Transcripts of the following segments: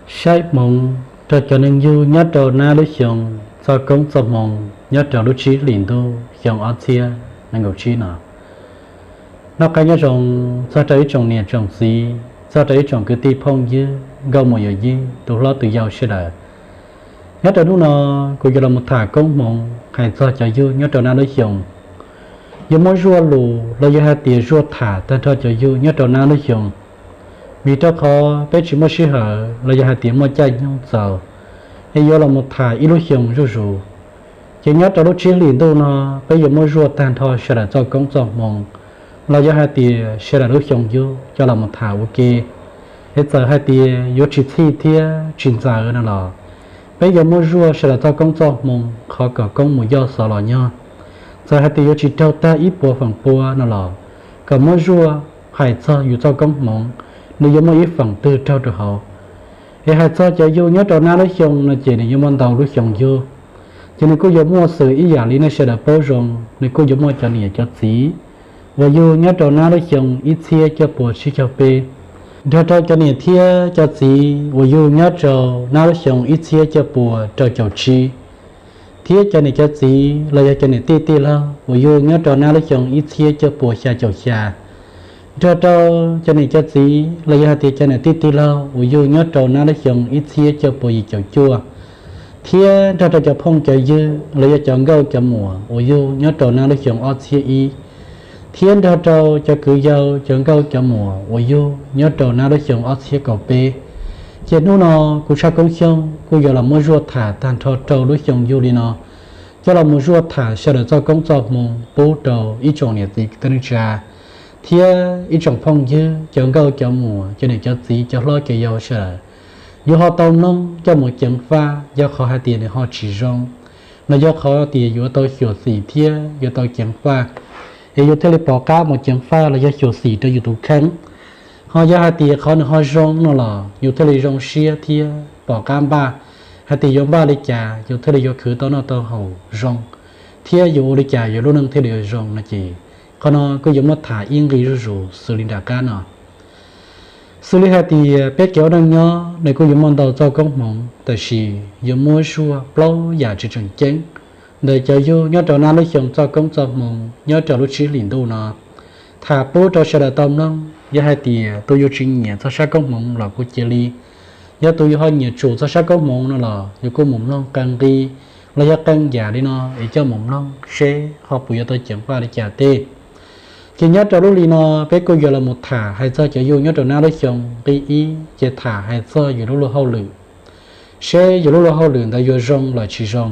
Saib hmoov rau cov neeg yug nyob rau nab lub xyoo txoj koob txoj hmoo nyob rau lub tsib hlis ntuj xyoo ob txhiab nees nkaum tsib no. Noj qab nyob zoo txog rau ib tsoom niam tsoom txiv, txog rau ib tsoom kwv tij phooj ywg, nkauj muam yawm yij, tus hlob tus yau sawv daws. Nyob rau hnub no, kuv yuav los mus tham koob hmoov hais txog cov yug nyob rau nab lub xyoo. Yuav muab zuaj lus los yog hais tias zuaj tham tag nrho cov yug nyob rau nab lub xyoo, vim rau qhov peb tsis muaj sij hawm los yog hais tias muaj caij nyoog txaus es yuav los mus tham ib lub xyoo zuj zus. Ces nyob rau lub tsib hlis ntuj no, peb yuav muab zuaj tag nrho sawv daws txoj koob txoj hmoo los yog hais tias sawv daws lub xyoo yug coj los mus tham ua ke. Es txawm hais tias yuav tsis txhij thiab tsis ntxaws no los, peb yuav muab zuaj sawv daws txoj koob txoj hmoo qhov kom koob mus yoj xov los nyog. Txawm hais tias yuav tsis raug tag ib puas feem pua no los, kom muab zuaj hais txog yus txoj koob hmoov, nws yuav muaj ib feem twg raug rau hauv. Es hais txog cov yug nyob rau nab lub xyoo no ces nws yuav muaj ntau lub xyoo yug. Ces nws kuj yuav muaj xws ib yam li nej sawv daws paub zoo, nws kuj yuav muaj cov niam cov txiv uas yug nyob rau nab lub xyoo ib txhiab cuaj puas tsib caug peb, nrog rau cov niam thiab cov txiv uas yug nyob rau nab lub xyoo ib txhiab cuaj puas rau caum tsib, thiab cov niam cov txiv los yog cov niam tij tij laug uas yug nyob rau nab lub xyoo ib txhiab cuaj puas xya caum xya, nrog rau cov niam cov txiv los yog hais tias cov niam tij tij laug uas yug nyob rau nab lub xyoo ib txhiab cuaj puas yim caum cuaj, thiab nrog rau cov phooj cov ywg los yog cov nkauj cov muam uas yug nyob rau nab lub xyoo ob txhiab ib, thiab nrog rau cov kwv yau cov nkauj cov muam uas yug nyob rau nab lub xyoo ob txhiab kaum peb. Ces hnub no kuv Tshaj Koob Xyooj kuj yuav los muab zuaj tham tag nrho rau lub xyoo yug li no, coj los mus zuaj tham sawv daws txoj koob txoj hmoo pub rau ib tsoom niam txiv kwv tij neej tsa, thiab ib tsoom phooj ywg cov nkauj cov muam cov niam cov txiv cov hlob cov yau sawv daws. Yuav ho tau mloog coj mus ceev faj, yog qhov hais tias nws ho tsis zoo, los yog qhov tias yuav tau xyuam xim thiab yuav tau ceev faj, es yus thiaj li pom qab mus ceev faj los yog xyuam xim rau yus tus kheej. Ho yog hais tias qhov nws ho zoo no los yus thiaj li zoo siab thiab pom qab npaj hais tias yuav npaj li cas yus thiaj li yuav khwv tau noj tau haus zoo, thiab yus ua li cas yus lub neej thiaj li yuav zoo no ces, qhov no kuj yuav muab tham ib nqi zuj zus xws li nram qab no. Xws li hais tias peb kev ua neej nyob nws kuj yuav muaj ntau txoj koob hmoov, tab sis yuav muab zuaj plaub yam tseem tseem ceeb ntawm cov yug nyob rau nab lub xyoo txoj koob txoj hmoo nyob rau lub tsib hlis ntuj no, tham pub rau sawv daws tau mloog. Yog hais tias tus yug tsis nyiam txog sab koob hmoov los kuj cia li, yog tus yug ho nyiam tsum txog sab koob hmoov no los yus kuj mus mloog qee nqi los yog qee yam li no es coj mus mloog seb ho puas yuav tau ceev faj li cas tej. Ces nyob rau lub hli no, peb kuj yuav los mus tham hais txog cov yug nyob rau nab lub xyoo nqi ib, ces tham hais txog yus lub luag hauj lwm, seb yus lub luag hauj lwm ntawd yuav zoo los tsis zoo.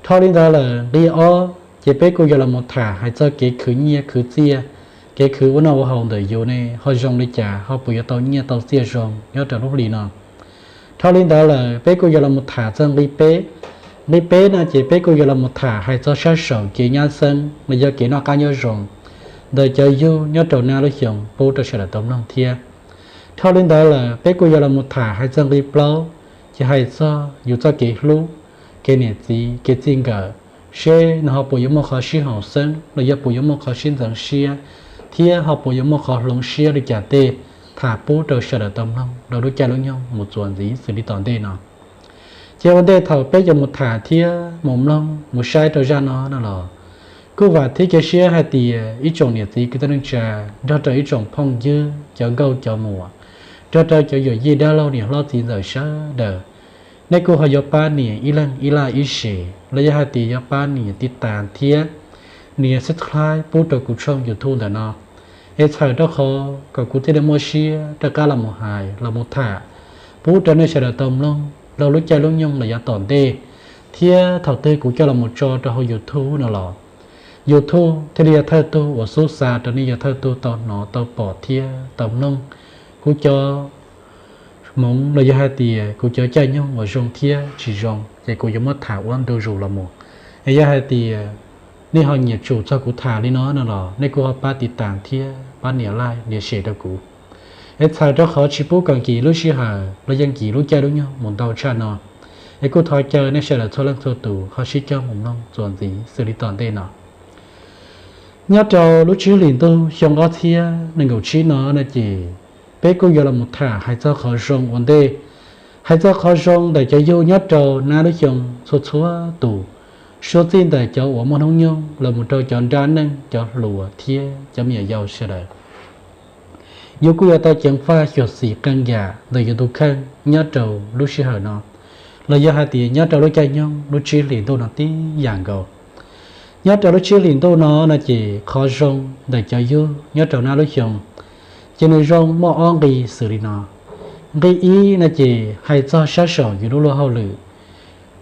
Dhau li ntawd lawm, nqi ob ces peb kuj yuav los mus tham hais txog kev khwv nyiaj khwv txiaj, kev khwv ua noj ua haus ntawm yus ne ho zoo li cas, ho puas yuav tau nyiaj tau txiaj zoo nyob rau lub hli no. Dhau li ntawd lawm, peb kuj yuav los mus tham txog nqi peb. Nqi peb no ces peb kuj yuav los mus tham hais txog sab saum kev nyab xeeb los yog kev noj qab nyob zoo ntawm cov yug nyob rau nab lub xyoo pub rau sawv daws tau mloog thiab. Dhau li ntawd lawm, peb kuj yuav los mus tham hais txog nqi plaub, ces hais txog yus txoj kev hlub, kev niam txiv kev txij nkawm, seb nws ho puas yuav muaj qhov sib haum xeeb los yog puas yuav muaj qhov sib ntxeev siab, thiab ho puas yuav muaj qhov hloov siab li cas tej, tham pub rau sawv daws tau mloog rau lub caij lub nyoog mus txuas ntxiv xws li tom ntej no. Ces ua ntej thaum peb yuav mus tham thiab mus mloog mus saib rau zaj no no los, kuj vam thiab cia siab hais tias ib tsoom niam txiv kwv tij neej tsa, nrog rau ib tsoom phooj ywg cov nkauj cov muam, nrog rau cov yawm yij dab laug niam hlob txiv ntxawm sawv daws, nej kuj ho yuav pab nias ib leeg ib like ib share los yog hais tias yuav pab nias tiv tas thiab nias subscribe pub rau kuv tshooj YouTube ntawm no. Es txhawm rau qhov kom kuv thiaj li muaj siab rov qab los mus hais los mus tham pub rau nej sawv daws tau mloog rau lub caij lub nyoog los yav tom ntej, thiab thaum twg kuv coj los mus tso rau hauv YouTube no los, YouTube thiaj li yog thawj tug uas xub xa rau nej yog thawj tug tau hnov tau pom thiab tau mloog kuv cov hmoov los yog hais tias kuv cov caij nyoog uas zoo thiab tsis zoo, ces kuv yuav muab tham ua ntu zus los mus. Es yog hais tias nej ho nyiam tsum txog kuv tham li no no los nej kuj ho pab tiv tas thiab pab nias like nias share rau kuv. Es txhawm rau qhov tsis pub kom nkim lub sij hawm los yog nkim lub caij lub nyoog mus ntau tshaj no, es kuj thov caw nej sawv daws txhua leej txhua tus ho sib cog mus mloog txuas ntxiv xws li tom ntej no. Nyob rau lub tsib hlis ntuj xyoo ob txhiab nees nkaum tsib no no ces peb kuj yuav los mus tham hais txog qhov zoo ua ntej. Hais txog qhov zoo ntawm cov yug nyob rau nab lub xyoo txhua txhua tus, suav txij ntawm cov uas muaj hnub nyoog los mus rau cov nrab neej, cov hluas thiab cov me nyuam yaus sawv daws, yus kuj yuav tau ceev faj xyuam xim qee yam ntawm yus tus kheej nyob rau lub sij hawm no, los yog hais tias nyob rau lub caij nyoog lub tsib hlis ntuj no tib yam nkaus. Nyob rau lub tsib hlis ntuj no no ces qhov zoo ntawm cov yug nyob rau nab lub xyoo ces nws zoo muaj ob nqi xws li no. Nqi ib no ces hais txog sab saum yus lub luag hauj lwm.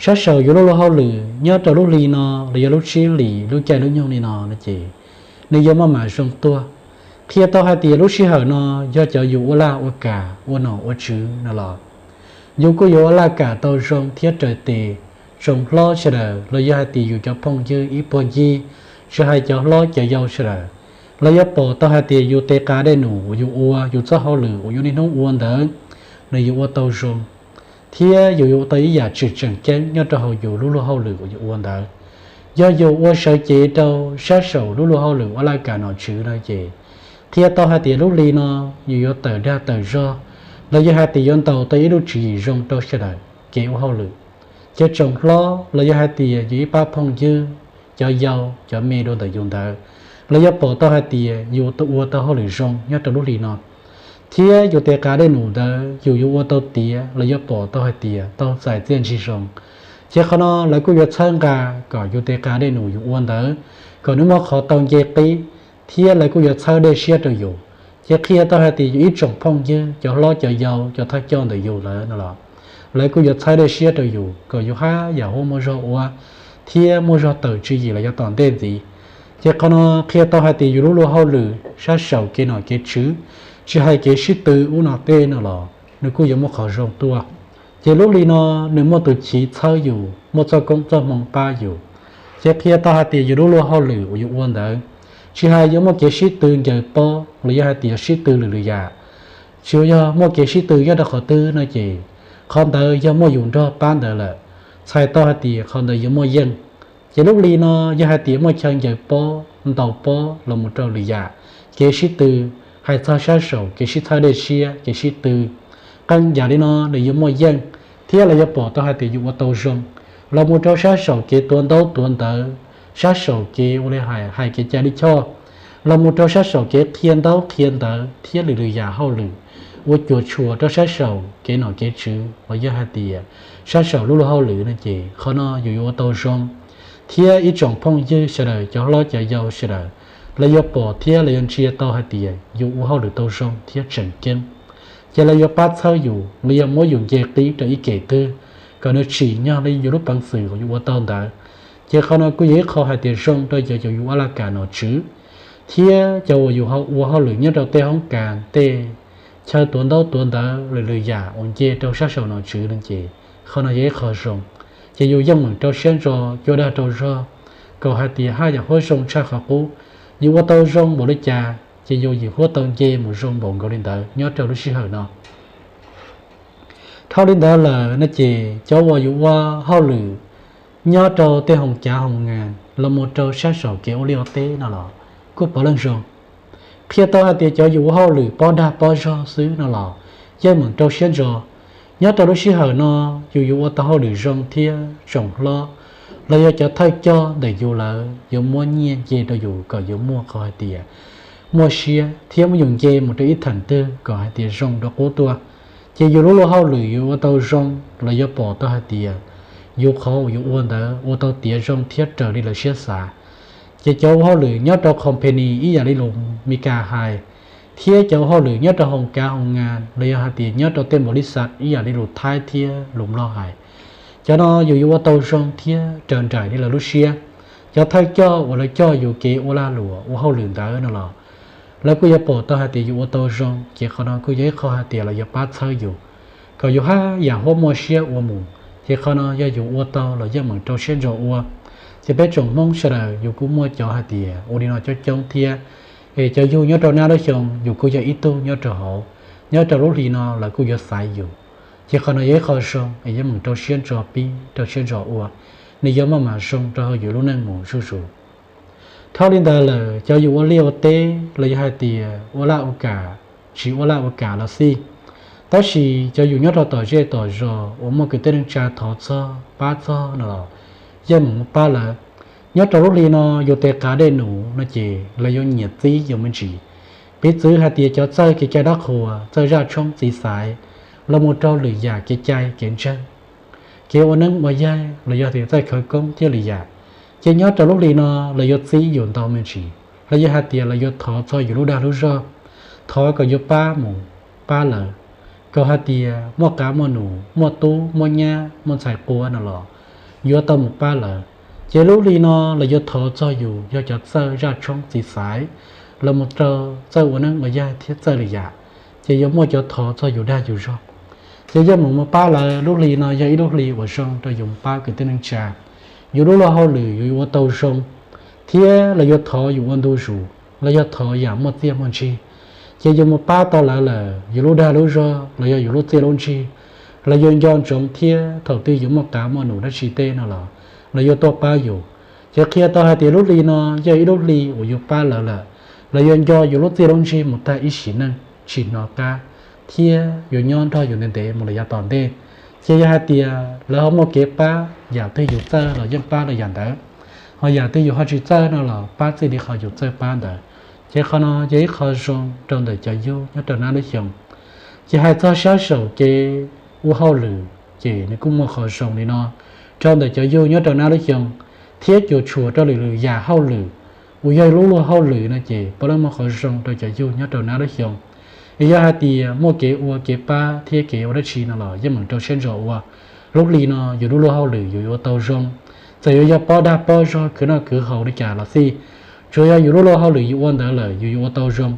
Sab saum yus lub luag hauj lwm nyob rau lub hli no los yog lub tsib hlis lub caij lub nyoog li no no ces nws yuav maj mam zoo tuaj. Qhia tau hais tias lub sij hawm no yog cov yus ua laj ua kam ua nom ua tswv no los yus kuj yuav ua laj kam tau zoo thiab raws tes. Tsoom hlob sawv daws los yog hais tias yus cov phooj ywg ib puag ncig, tsis hais cov hlob cov yau sawv daws, los yuav pom tau hais tias yus tes qav dej num uas yus ua, yus txoj hauj lwm uas yus niaj hnub ua ntawd, nws yuav ua tau zoo thiab yus yuav ua tau ib yam tseem tseem ceeb nyob rau hauv yus lub luag hauj lwm uas yus ua ntawd. Yog yus ua sawv cev rau sab saum lub luag hauj lwm ua laj kam nom tswv no ces qhia tau hais tias lub hli no yus yuav tawm dag tawm zog, los yog hais tias yuav ntaus tau ib lub tswv yim zoo rau sawv daws kev ua hauj lwm. Ces tsoom hlob los yog hais tias yus ib pab phooj ywg, cov yau cov me dua ntawm yus ntawd, los yuav pom tau hais tias yus ua tau hauj lwm zoo nyob rau lub hli no, thiab yus tes qav dej num ntawd yus yuav ua tau tiav los yuav pom tau hais tias tau txais txiaj ntsig zoo. Ces qhov no lawv kuj yuav txhawb nqa kom yus tes qav dej num yus ua ntawd kom nws muaj qhov tau nce qib, thiab lawv kuj yuav txhawb dej siab rau yus. Ces qhia tau hais tias yus ib tsoom phooj ywg, cov hlob cov yau, cov thawj coj ntawm yus lawm no los lawv kuj yuav txhawb dej siab rau yus kom yus haj yam huab muaj zog ua thiab muaj zog tawm tswv yim los yav tom ntej ntxiv. Ces qhov no qhia tau hais tias yus lub luag hauj lwm sab saum kev nom kev tswv, tsis hais kev sib tw ub no tej no los nws kuj yuav muaj qhov zoo tuaj. Ces lub hli no nws muaj tus chiv txhawb yus, muaj txoj koob txoj hmoo pab yus. Ces qhia tau hais tias yus lub luag hauj lwm uas yus ua ntawd, tsis hais yuav muaj kev sib tw ncaws pob los yog hais tias sib tw lwm lwm yam, tsis yog muaj kev sib tw nyob rau qhov twg no ces qhov ntawd yog muaj yus nrog pab ntawd lawm, txhais tau hais tias qhov ntawd yuav muaj yeej. Ces lub hli no yog hais tias muaj chaw ncaws pob, ntaus pob los mus rau lwm yam, kev sib tw, hais txog sab saum kev sib txhawb dej siab, kev sib tw, qee yam li no nws yuav muaj yeej, thiab lawv yuav pom tau hais tias yus ua tau zoo. Los mus rau sab saum kev tuav ntaub tuav ntawv, sab saum kev ua li hais, hais kev cai lij choj, los mus rau sab saum kev qhia ntaub qhia ntawv thiab lwm lwm yam hauj lwm, ua cuam tshuam rau sab saum kev nom kev tswv los yog hais tias sab saum lub luag hauj lwm no ces qhov no yus yuav ua tau zoo. Thiab ib tsoom phooj ywg sawv daws, cov hlob cov yau sawv daws, lawv yuav pom thiab lawv yuav ntsia tau hais tias yus ua hauj lwm tau zoo thiab tseem ceeb. Ces lawv yuav pab txhawb yus los yog muab yus nce qib rau ib kem twg kom nws tsim nyog li yus lub peev xwm uas yus ua tau ntawd. Ces qhov no kuj yog ib qho hais tias zoo rau cov uas yus ua laj kam nom tswv thiab cov uas yus ua hauj lwm nyob rau tej hoob kas, tej chaw tuav ntaub tuav ntawv, lwm lwm yam uas nce rau sab saum nom tswv no ces qhov no yog ib qho zoo. Ces yus yeej meem rau siab ntso, cua dag rau zog, kom hais tias haj yam huab zoo tshaj qhov qub. Yus ua tau zoo npaum li cas ces yus yim huab tau nce mus zoo npaum nkaus li ntawd nyob rau lub sij hawm no. Dhau li ntawd lawm no ces cov uas yus ua hauj lwm nyob rau tej hoos cav hoos ngas los mus rau sab saum kev ua liaj ua teb no los kuj puav leej zoo. Qhia tau hais tias cov yus ua hauj lwm pob dag pob zog xwb no los yeej meem rau siab ntso. Nyob rau lub sij hawm no yus yuav ua tau hauj lwm zoo thiab tsoom hlob los yog cov thawj coj ntawm yus lawv yuav muab nyiaj nce rau yus kom yus muaj qhov hais tias muaj siab thiab muab yus nce mus rau ib theem twg kom hais tias zoo rau qub tuaj. Ces yus lub luag hauj lwm yus ua tau zoo los yuav pom tau hais tias yus qhov uas yus ua ntawd ua tau tiav zoo thiab raws li lawv siab xav. Ces cov ua hauj lwm nyob rau company ib yam li lus Meskas hais, thiab cov ua hauj lwm nyob rau hoos kav hoos ngas los yog hais tias nyob rau tej npaum li xav ib yam li lus Thaib thiab lus Nplog hais, cov no yus yuav ua tau zoo thiab raws nraim li lawv lub siab. Cov thawj coj uas lawv coj yus kev ua lag luam ua hauj lwm ntawd no los lawv kuj yuav pom tau hais tias yus ua tau zoo, ces qhov no kuj yog ib qho hais tias lawv yuav pab txhawb yus kom yus haj yam huab muaj siab ua mus. Ces qhov no yog yus ua tau los yeej meem rau siab ntso ua. Ces peb tsoom Hmoob sawv daws yus kuj muaj cov hais tias ua li no coob coob thiab. Es cov yug nyob rau nab lub xyoo yus kuj yog ib tug nyob rau hauv, nyob rau lub hli no lawv kuj yuav xaiv yus. Ces qhov no yog ib qho zoo es yeej meem rau siab ntso pib rau siab ntso ua, nws yuav maj mam zoo rau hauv yus lub neej mus zuj zus. Dhau li ntawd lawm cov yus ua liaj ua teb los yog hais tias ua laj ua kam, tsis ua laj ua kam los xij, Tab sis cov yus nyob rau tom zej tom zos uas muaj kwv tij neej tsa thov txog pab txog no los yeej meem mus pab lawv. Nyob rau lub hli no yus tes qav dej num no ces lawv yuav nyiam txib yus me ntsis. Piv txwv hais tias cov txawj kev cai dab qhuas, txawj zaj tshoob txiv xaiv, los mus rau lwm yam kev cai kev ntseeg, kev ua neeb ua yaig los yog tias txawj khawv koob thiab lwm yam, ces nyob rau lub hli no lawv yuav txib yus ntau me ntsis. Los yog hais tias lawv yuav thov txog yus lub dag lub zog, thov kom yus pab mus pab lawv, kom hais tias muaj qav muaj num, muaj tub muaj nyab, muaj ntxhais quav no los yuav tau mus pab lawv. Ces lub hli no lawv yuav thov txog yus yog cov txawj zaj tshoob txiv xaiv, los mus rau txawj ua neeb ua yaig thiab txawj lwm yam, ces yuav muaj cov thov txog yus dag yus zog. Ces yeej meem mus pab lawv. Lub hli no yog ib lub hli uas zoo rau yus mus pab kwv tij neej tsa. Yus lub luag hauj lwm yus yuav ua tau zoo, thiab lawv yuav thov yus ua ntu zus los yog thov yam muaj txiaj muaj ntsig. Ces yus mus pab tau lawv lawm, yus lub dag lub zog los yog yus lub txiaj lub ntsig, lawv yuav nco ntsoov thiab thaum twg yus muaj qav muaj num dab tsi tej no los lawv yuav tuaj pab yus. Ces qhia tau hais tias lub hli no yog ib lub hli uas yus pab lawv lawm, lawv yuav nco yus lub txiaj lub ntsig mus tag ib sim neej tsis hnov qab, thiab yuav nyob nrog yus ntev ntev mus lawm yav tom ntej. Ces yog hais tias lawv ho muaj kev pab yam twg yus txawj los yeej pab lawv yam ntawd, ho yam twg yus ho tsis txawj no los pab txij li qhov yus txawj pab ntawd. Ces qhov no yog ib qho zoo rau ntawm cov yug nyob rau nab lub xyoo. Ces hais txog sab saum kev ua hauj lwm ces nws kuj muaj qhov zoo li no rau ntawm cov yug nyob rau nab lub xyoo, thiab cuam tshuam rau lwm lwm yam hauj lwm uas yog lub luag hauj lwm no ces puav leej muaj qhov zoo rau cov yug nyob rau nab lub xyoo. Es yog hais tias muaj kev ua kev pab thiab kev ua dab tsi no los yeej meem rau siab ntso ua. Lub hli no yus lub luag hauj lwm yus yuav ua tau zoo. Txawm yuav yog pob dag pob zog khwv noj khwv haus li cas los xij, tsuas yog yus lub luag hauj lwm yus ua ntawd lawm yus yuav ua tau zoo.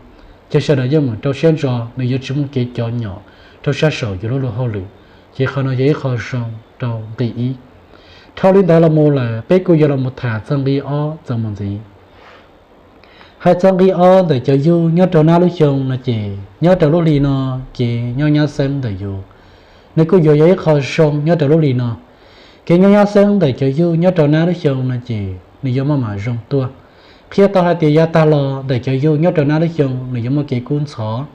Ces sawv daws yeej meem rau siab ntso, nws yuav tsis muaj kev cov nyom rau sab saum yus lub luag hauj lwm. Ces qhov no yog ib qho zoo rau nqi ib. Dhau li ntawd los mus lawm peb kuj yuav los mus tham txog nqi ob txuas mus ntxiv. Hais txog nqi ob ntawm cov yug nyob rau nab lub xyoo no ces nyob rau lub hli no kev nyob nyab xeeb ntawm yus, nws kuj yuav yog ib qho zoo nyob rau lub hli no. Kev nyob nyab xeeb ntawm cov yug nyob rau nab lub xyoo no ces nws yuav maj mam zoo tuaj. Qhia tau hais tias yav tag los ntawm cov yug nyob rau nab lub xyoo nws yuav muaj kev kub ntxhov,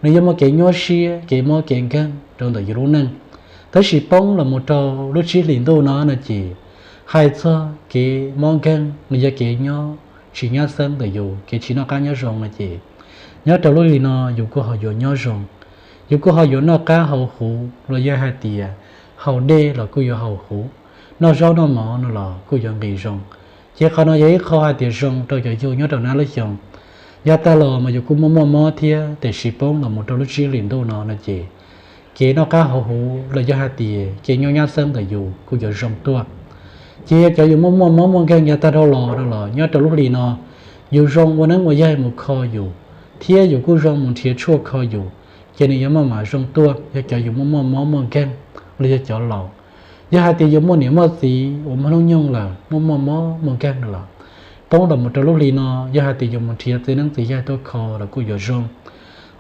nws yuav muaj kev nyuaj siab, kev mob kev nkeeg rau ntawm yus lub neej. Tab sis poob los mus rau lub tsib hlis ntuj no no ces hais txog kev mob nkeeg los yog kev nyob tsis nyab xeeb ntawm yus, kev tsis noj qab nyob zoo no ces nyob rau lub hli no yus kuj ho yuav nyob zoo. Yus kuj ho yuav noj qab haus huv los yog hais tias haus dej los kuj yuav haus huv, noj zaub noj mov no los kuj yuav nqis zoo. Ces qhov no yog ib qho hais tias zoo rau cov yug nyob rau nab lub xyoo. Yav tag los mas yus kuj muaj muaj mob thiab, tiam sis poob los mus rau lub tsib hlis ntuj no no ces kev noj qab haus huv los yog hais tias kev nyob nyab xeeb ntawm yus kuj yuav zoo tuaj. Ces yog cov yus muaj muaj mob muaj nkeeg yav tag dhau los no los nyob rau lub hli no yus zoo ua neeb ua yaig mus kho yus, thiab yus kuj zoo mus nrhiav tshuaj kho yus, ces nws yuav maj mam zoo tuaj. Yog cov yus muaj muaj mob muaj nkeeg los yog cov laus, yog hais tias yus muaj niam muaj txiv uas muaj hnub nyoog lawm muaj muaj mob muaj nkeeg no los poob los mus rau lub hli no, yog hais tias yus mus nrhiav txiv neeb txiv yaig tuaj kho los kuj yuav zoo.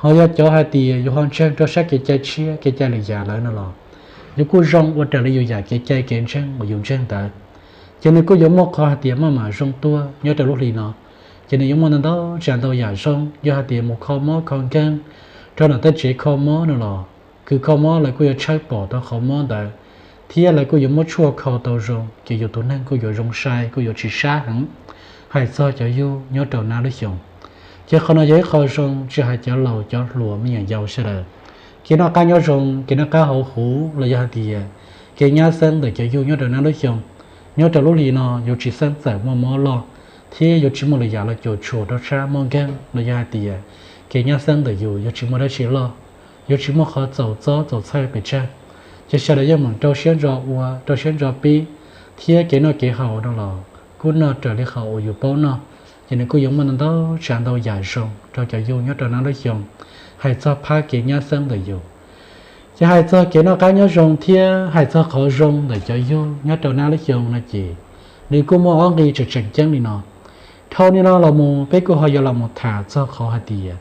Ho yog cov hais tias yus ho ntseeg rau sab kev cai tshiab kev cai lwm yam lawm no los yus kuj zoo ua raws li yus yam kev cai kev ntseeg uas yus ntseeg ntawd. Ces nws kuj yuav muaj qhov hais tias maj mam zoo tuaj nyob rau lub hli no. Ces nws yuav muaj ntau ntau tsav ntau yam zoo, yog hais tias mus kho mob kho nkeeg rau nram tej tsev kho mob no los kws kho mob lawv kuj yuav tshawb pom tau qhov mob ntawd, thiab lawv kuj yuav muab tshuaj kho tau zoo, ces yus tus neeg kuj yuav zoo sai kuj yuav tsis sab heev. Hais txog cov yug nyob rau nab lub xyoo, ces qhov no yog ib qho zoo tsis hais cov laus cov hluas me nyuam yaus sawv daws. Kev noj qab nyob zoo, kev noj qab haus huv los yog hais tias kev nyab xeeb ntawm cov yug nyob rau nab lub xyoo, nyob rau lub hli no yuav tsis xeeb txawm muaj mob loj, thiab yuav tsis muaj lwm yam los cuam tshuam rau sab mob nkeeg los yog hais tias kev nyab xeeb ntawm yus yuav tsis muaj dab tsi loj, yuav tsis muaj qhov txaus txob txaus txhawj pes tsawg. Ces sawv daws yeej meem rau siab ntso ua, rau siab ntso pib, thiab kev noj kev haus no los kuj noj raws li qhov uas yus paub noj. Ces nws kuj yuav muaj ntau ntau tsav ntau yam zoo rau cov yug nyob rau nab lub xyoo, hais txog phab kev nyab xeeb ntawm yus. Ces hais txog kev noj qab nyob zoo thiab hais txog qhov zoo ntawm cov yug nyob rau nab lub xyoo no ces nws kuj muaj ob nqi tseem tseem ceeb li no. Dhau li no los mus peb kuj ho yuav los mus tham txog qhov hais tias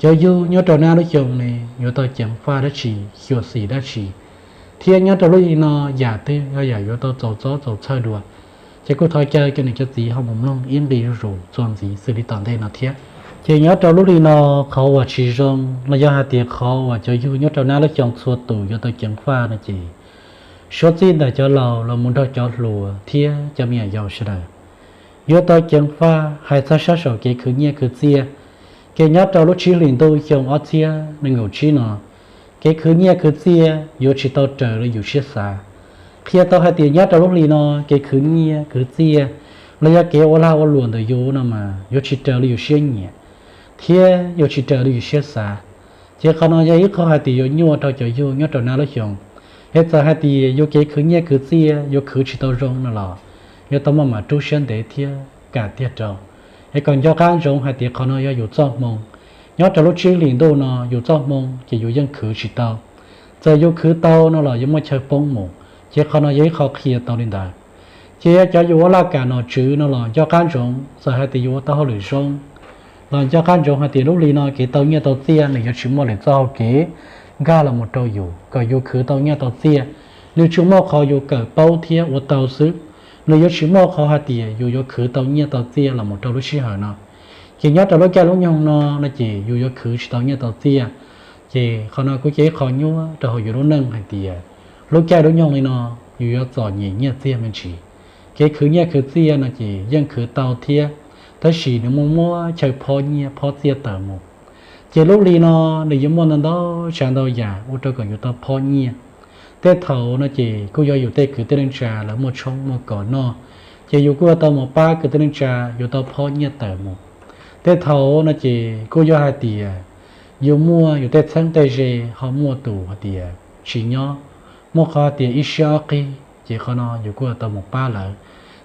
cov yug nyob rau nab lub xyoo ne yuav tau ceev faj dab tsi, xyuam xim dab tsi, thiab nyob rau lub hli no yam twg yog yam yuav tau txaus txob txaus txhawj dua. Ces kuj thov caw cov niam cov txiv ho mus mloog ib nqi zuj zus txuas ntxiv xws li tom ntej no thiab. Ces nyob rau lub hli no, qhov uas tsis zoo los yog hais tias qhov uas cov yug nyob rau nab lub xyoo txhua tus yuav tau ceev faj no ces, suav txij ntawm cov laus los mus nrog cov hluas thiab cov me nyuam yaus sawv daws yuav tau ceev faj hais txog sab saum kev khwv nyiaj khwv txiaj. Ces nyob rau lub tsib hlis ntuj xyoo ob txhiab nees nkaum tsib no, kev khwv nyiaj khwv txiaj yuav tsis tau raws li yus siab xav. Qhia tau hais tias nyob rau lub hli no, kev khwv nyiaj khwv txiaj los yog kev ua lag ua luam ntawm yus no mas yuav tsis raws li yus siab nyiam thiab yuav tsis raws li yus siab xav. Ces qhov no yog ib qho hais tias yuav nyuaj rau cov yug nyob rau nab lub xyoo. Es txawm hais tias yus kev khwv nyiaj khwv txiaj yuav khwv tsis tau zoo no los yuav tau maj mam rub siab ntev thiab kam tiag rau. Es kom nco qab ntsoov hais tias qhov no yog yus txoj hmoo. Nyob rau lub tsib hlis ntuj no yus txoj hmoo ces yus yeej khwv tsis tau. Txawm yus khwv tau no los yuav muaj chaw poob mus. Ces qhov no yog ib qho qhia tau li ntawd. Ces yog cov yus ua laj kam nom tswv no los nco qab ntsoov, txawm hais tias yus ua tau hauj lwm zoo los nco qab ntsoov hais tias lub hli no kev tau nyiaj tau txiaj nws yuav tsis muaj lwm txoj hau kev nkag los mus rau yus kom yus khwv tau nyiaj tau txiaj. Nws tsuas muaj qhov yus kawm paub thiab ua tau xwb. Nws yuav tsis muaj qhov hais tias yus yuav khwv tau nyiaj tau txiaj los mus rau lub sij hawm no. Ces nyob rau lub caij lub nyoog no no ces yus yuav khwv tsis tau nyiaj tau txiaj. Ces qhov no kuj cia ib qho nyuaj rau hauv yus lub neej hais tias lub caij lub nyoog li no yus yuav txom nyem nyiaj txiag me ntsis. Kev khwv nyiaj khwv txiaj no ces yeej khwv tau thiab, tab sis nws muaj muab chaw phob nyiaj phob txiaj tawm mus. Ces lub hli no nws yuav muaj ntau ntau tsav ntau yam ua rau kom yus tau phob nyiaj. Tej thaum no ces kuj yog yus tej kwv tij neej tsa lawv muaj tshoob muaj kos noj, ces yus kuj yuav tau mus pab kwv tij neej tsa yus tau phob nyiaj tawm mus. Tej thaum no ces kuj yog hais tias yus muaj yus tej txheeb tej ze ho muaj tus hais tias tsis nyob, muaj qhov hais tias ib siab ob qig, ces qhov no yus kuj yuav tau mus pab lawv.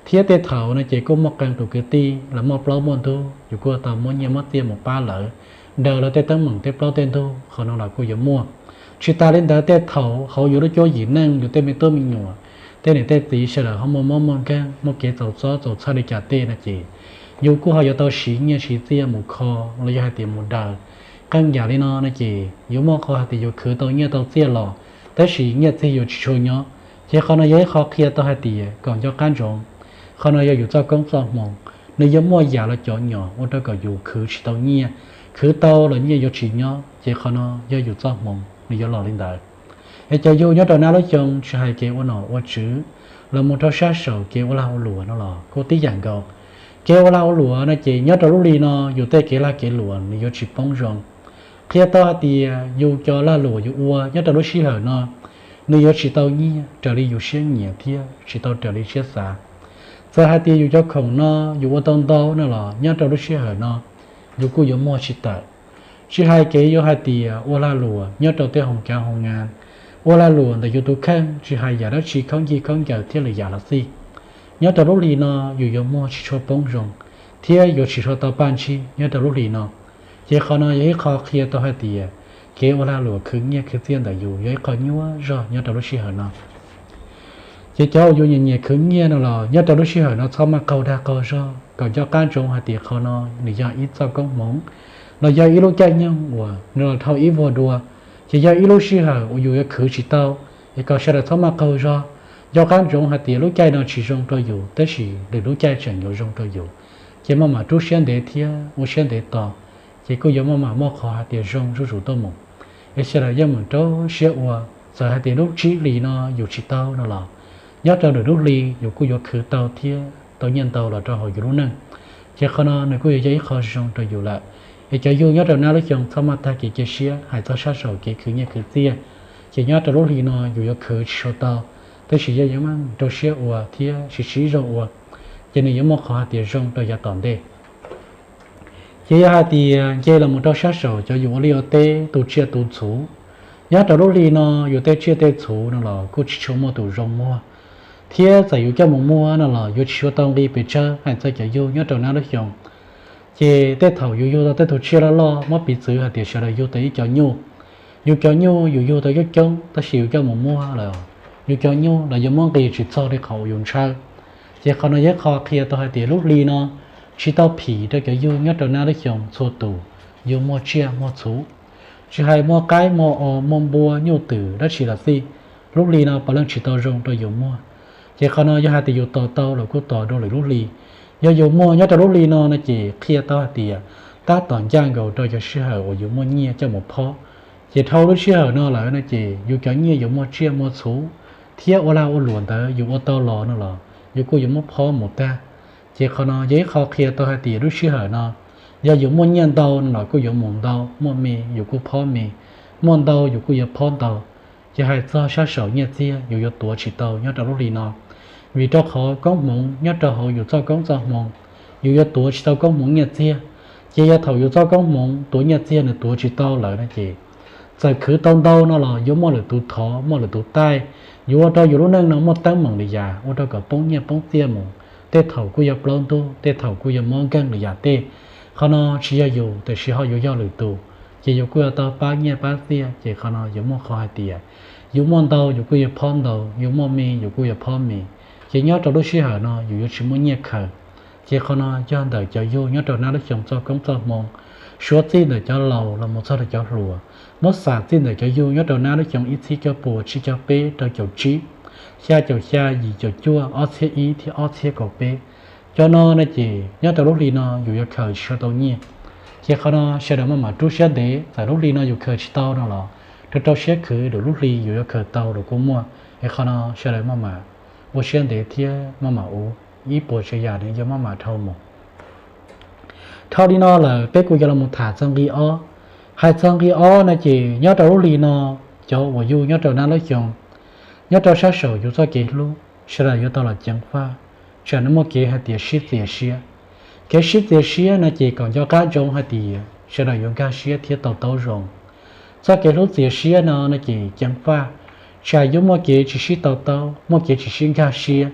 Thiab tej thaum no ces kuj muaj qee tus kwv tij lawv muaj plaub muaj ntug, yus kuj yuav tau muab nyiaj muab txiaj mus pab lawv, daws lawv tej teeb meem tej plaub tej ntug, qhov no los kuj yuav muaj. Tsis tas li ntawd tej thaum hauv yus lub cuab yim neej yus tej me tub me nyuam, tej niam tej txiv sawv daws ho muaj mob muaj nkeeg muaj kev txaus txob txaus txhawj li cas tej no ces yus kuj ho yuav tau siv nyiaj siv txiaj mus kho los yog hais tias mus daws. Qee yam li no no ces yuav muaj qhov hais tias yus khwv tau nyiaj tau txiaj los, tab sis nyiaj txiag yus tsis tshua nyob. Ces qhov no yog ib qho qhia tau hais tias kom nco qab ntsoov, qhov no yog yus txoj koob txoj hmoo, nws yuav muaj yam los cov nyom ua rau kom yus khwv tsis tau nyiaj, khwv tau los nyiaj yuav tsis nyob. Ces qhov no yog yus txoj hmoo nws yuav los li ntawd. Es cov yug nyob rau nab lub xyoo tsis hais kev ua nom ua tswv los mus rau sab saum kev ua lag ua luam no los kuj tib yam nkaus. Kev ua lag ua luam no ces nyob rau lub hli no yus tej kev lag kev luam nws yuav tsis poob zoo. Qhia tau hais tias yus cov lag luam yus ua nyob rau lub sij hawm no, nws yuav tsis tau nyiaj raws li yus siab nyiam thiab tsis tau raws li siab xav. Txawm hais tias yus cov khoom no yus ua tau ntau no los nyob rau lub sij hawm no yus kuj yuav muag tsis tawm. Tsis hais kev yuav hais tias ua lag luam nyob rau tej hoo kav hoo nga, ua lag luam ntawm yus tus kheej tsis hais yam dab tsi khaub ncig khaub ncaws thiab lwm yam los xij, nyob rau lub hli no yus yuav muag tsis tshua poob zoo thiab yuav tsis tshua tau paj ntsig nyob rau lub hli no. Ces qhov no yog ib qho qhia tau hais tias kev ua lag luam khwv nyiaj khwv txiaj ntawm yus yog ib qho nyuaj zog nyob rau lub sij hawm no. Ces cov uas yus nyiam nyiam khwv nyiaj no los nyob rau lub sij hawm no txhob maj qaug dag qaug zog, kom nco qab ntsoov hais tias qhov no nws yog ib txoj koob hmoov los yog ib lub caij nyoog uas nws los dhau ib vuag dua. Ces yog ib lub sij hawm uas yus yuav khwv tsis tau, es kom sawv daws txhob maj qaug zog. Nco qab ntsoov hais tias lub caij no tsis zoo rau yus tab sis lwm lub caij tseem yuav zoo rau yus. Ces maj mam rub siab ntev thiab ua siab ntev tos, ces kuj yuav maj mam muaj qhov hais tias zoo zuj zus tuaj mus. Es sawv daws yeej meem rau siab ua, txawm hais tias lub tsib hlis no yus tsis tau no los, nyob rau lwm lub hli yus kuj yuav khwv tau thiab tau nyiaj ntau los rau hauv yus lub neej. Ces qhov no nws kuj yuav yog ib qho zoo rau yus lawm. Es cov yug nyob rau nab lub xyoo txhob maj tag kev cia siab hais txog sab saum kev khwv nyiaj khwv txiaj. Ces nyob rau lub hli no yus yuav khwv tsis tshua tau, tab sis yeej yuav meem rau siab ua thiab siv sib zog ua, ces nws yuav muaj qhov hais tias zoo rau yav tom ntej. Ces yog hais tias nce los mus rau sab saum cov yus ua liaj ua teb tu tsiaj tu txhuv, nyob rau lub hli no yus tej tsiaj tej txhuv no los kuj tsis tshua muaj tus zoo muag, thiab txawm yus coj mus muag no los yuav tsis tshua tau nqi pes tsawg hais txog cov yug nyob rau nab lub xyoo. Ces tej thaum yus yug tau tej tus tsiaj loj loj muab piv txwv hais tias sawv daws yug tau ib co nyuj. Yus cov nyuj yus yug tau coob coob tab sis yus coj mus muag lawm, yus cov nyuj los yuav muab nqi tsis txog li qhov uas yus ntshaw. Ces qhov no yog ib qho qhia tau hais tias lub hli no tsis tau phim rau cov yug nyob rau nab lub xyoo txhua tus yuav muag tsiaj muag txhuv. Tsis hais muag qaib muag os muag npua nyuj twm dab tsi los xij, lub hli no puav leej tsis tau zoo rau yus muag. Ces qhov no yog hais tias yus tos tau los kuj tos dua lwm lub hli. Yog yus muag nyob rau lub hli no no ces qhia tau hais tias tab tom ncaj nkaus rau cov sij hawm uas yus muaj nyiaj coj mus phob. Ces dhau lub sij hawm no lawm no ces yus cov nyiaj yuav muaj tsiaj muaj txhu thiab ua lag ua luam ntawd yus ua tau los no los yus kuj yuav muab phob mus tag. Ces qhov no yog ib qho qhia tau hais tias lub sij hawm no yog yus muaj nyiaj ntau no los kuj yuav mus ntau, muaj me yus kuj phob me, muaj ntau yus kuj yuav phob ntau. Ces hais txog sab saum nyiaj txiag yus yuav tuav tsis tau nyob rau lub hli no, vim rau qhov koob hmoov nyob rau hauv yus txoj koob txoj hmoo, yus yuav tuav tsis tau koob hmoov nyiaj txiag. Ces yog thaum yus txoj koob hmoov tuav nyiaj txiag nws tuav tsis tau lawm no ces txawm khwv tau ntau no los yuav muaj lwm tus thov, muaj lwm tus taij, yuav ua rau yus lub neej no muaj teeb meem li yam, ua rau kom poob nyiaj poob txiaj mus. Tej thaum kuj yog plaub ntug, tej thaum kuj yog mob nkeeg li yam tej. Qhov no tsis yog yus tiam sis ho yuav yog lwm tus, ces yus kuj yuav tau pab nyiaj pab txiaj. Ces qhov no yuav muaj qhov hais tias yus muaj ntau yus kuj yuav phob ntau, yus muaj me yus kuj yuav phob me. Ces nyob rau lub sij hawm no yus yuav tsis muaj nyiaj khaws. Ces qhov no yog ntawm cov yug nyob rau nab lub xyoo txoj koob txoj hmoo, suav txij ntawm cov laus los mus txog rau cov hluas, muab xam txij ntawm cov yug nyob rau nab lub xyoo ib txhiab cuaj puas tsib caug peb rau caum tsib, xya caum xya, yim caum cuaj, ob txhiab ib thiab ob txhiab kaum peb. Cov no no ces nyob rau lub hli no yus yuav khaws tsis tau nyiaj. Ces qhov no sawv daws maj mam rub siab ntev, txawm lub hli no yus khaws tsis tau no los rau rau siab khwv, lwm lub hli yus yuav khaws tau los kuj muaj. Es qhov no sawv daws maj mam ua siab ntev thiab maj mam ua, ib puas tsav yam nws yuav maj mam dhau mus. Dhau li no lawm peb kuj yuav los mus tham txog nqi ob. Hais txog nqi ob no ces nyob rau lub hli no, cov uas yug nyob rau nab lub xyoo, nyob rau sab saum yus txoj kev hlub, sawv daws yuav tau los ceev faj, tsam nws muaj kev hais tias sib txias siab. Kev sib txias siab no ces kom nco qab ntsoov hais tias sawv daws yuav nkag siab thiab to taub zoo. Txoj kev hlub txias siab no no ces ceev faj, tsam yuav muaj kev tsis sib to taub, muaj kev tsis sib nkag siab.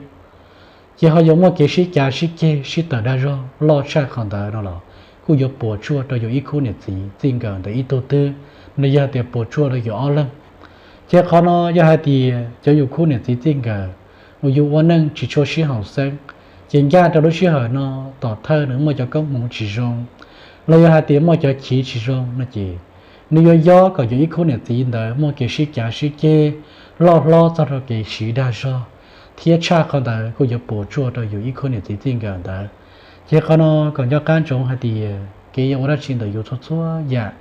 Ces ho yuav muaj kev sib cav sib ceg sib tawm dag zog loj tshaj qhov ntawd no los kuj yuav puas tsuaj rau yus ib khub niam txiv txij nkawm ntawm ib tug twg, los yog tias puas tsuaj rau yus ob leeg. Ces qhov no yog hais tias cov yus khub niam txiv txij nkawm uas yus ua neej tsis tshua sib haum xeeb, ces ncaj rau lub sij hawm no tom thawj nws muaj cov koob hmoov tsis zoo, los yog hais tias muaj cov chiv tsis zoo no ces nws yuav yob kom yus ib khub niam txiv ntawd muaj kev sib cav sib ceg loj hlob txog rau kev siv dag zog, thiab tshaj qhov ntawd kuj yuav puas tsuaj rau yus ib khub niam txiv txij nkawm ntawd. Ces qhov no kom nco qab ntsoov hais tias kev yuav ua dab tsi ntawm yus txhua txhua yam,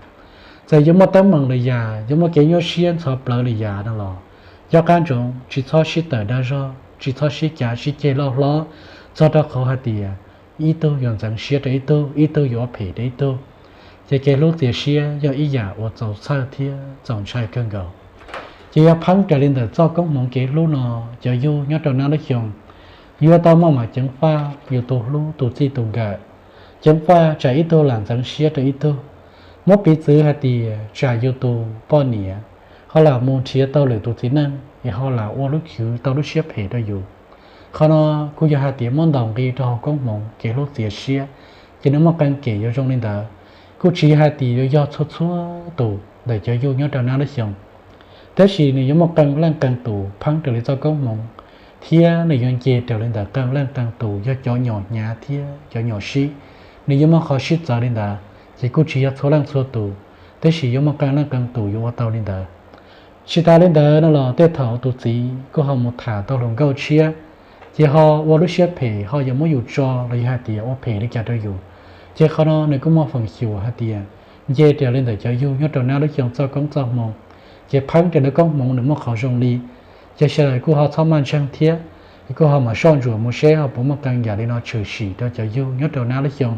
txawm yuav muaj teeb meem li yam, yuav muaj kev nyuaj siab ntxhov plawv li yam no los nco qab ntsoov tsis txhob sib tawm dag zog, tsis txhob sib cav sib ceg loj hlob txog rau qhov hais tias ib tug yuav ntxeev siab rau ib tug, ib tug yuav ua phem rau ib tug. Ces kev hlub txias siab yog ib yam uas txaus txhawj thiab txaus ntshai kawg nkaus. Ces yog pheeb raws li ntawm txoj koob hmoov kev hlub no, cov yug nyob rau nab lub xyoo yuav tau maj mam ceev faj yus tus hlub tus txij tus nkawm, ceev faj tsam ib tug lam ntxeev siab rau ib tug. Muab piv txwv hais tias tsam yus tus poj niam ho lam mus nrhiav tau lwm tus txiv neej es ho lam ua lub khwv tau lub siab phem rau yus. Qhov no kuj yog hais tias muab ntaus nqi rau hauv koob hmoov kev hlub txias siab, ces nws muaj qee kem yuav zoo li ntawd. Kuj tsis hais tias yuav yog txhua txhua tus ntawm cov yug nyob rau nab lub xyoo, tab sis nws yuav muaj qee leej qee tus pheeb raws li txoj koob hmoov, thiab nws yuav nce raws li ntawm qee leej qee tus yog cov nyuam hnyav thiab cov nyuam sib. Nws yuav muaj qhov sib txawv li ntawd, ces kuj tsis yog txhua leej txhua tus, tab sis yuav muaj qee leej qee tus yuav ua tau li ntawd. Tsis tas li ntawd no los tej thaum tus txiv kuj ho mus tham tau hluas nkauj tshiab, ces ho ua lub siab phem ho yuav muab yus tso los yog hais tias ua phem li cas rau yus. Ces qhov no nws kuj muaj feem xyuam hais tias nce raws li ntawm cov yug nyob rau nab lub xyoo txoj koob txoj hmoo, ces pheeb raws li koob hmoov nws muaj qhov zoo li. Ces sawv daws kuj ho txhob maj ntseeg thiab, kuj ho mam soj ntsuam mus seb ho puas muaj qee yam li no tshwm sim rau cov yug nyob rau nab lub xyoo.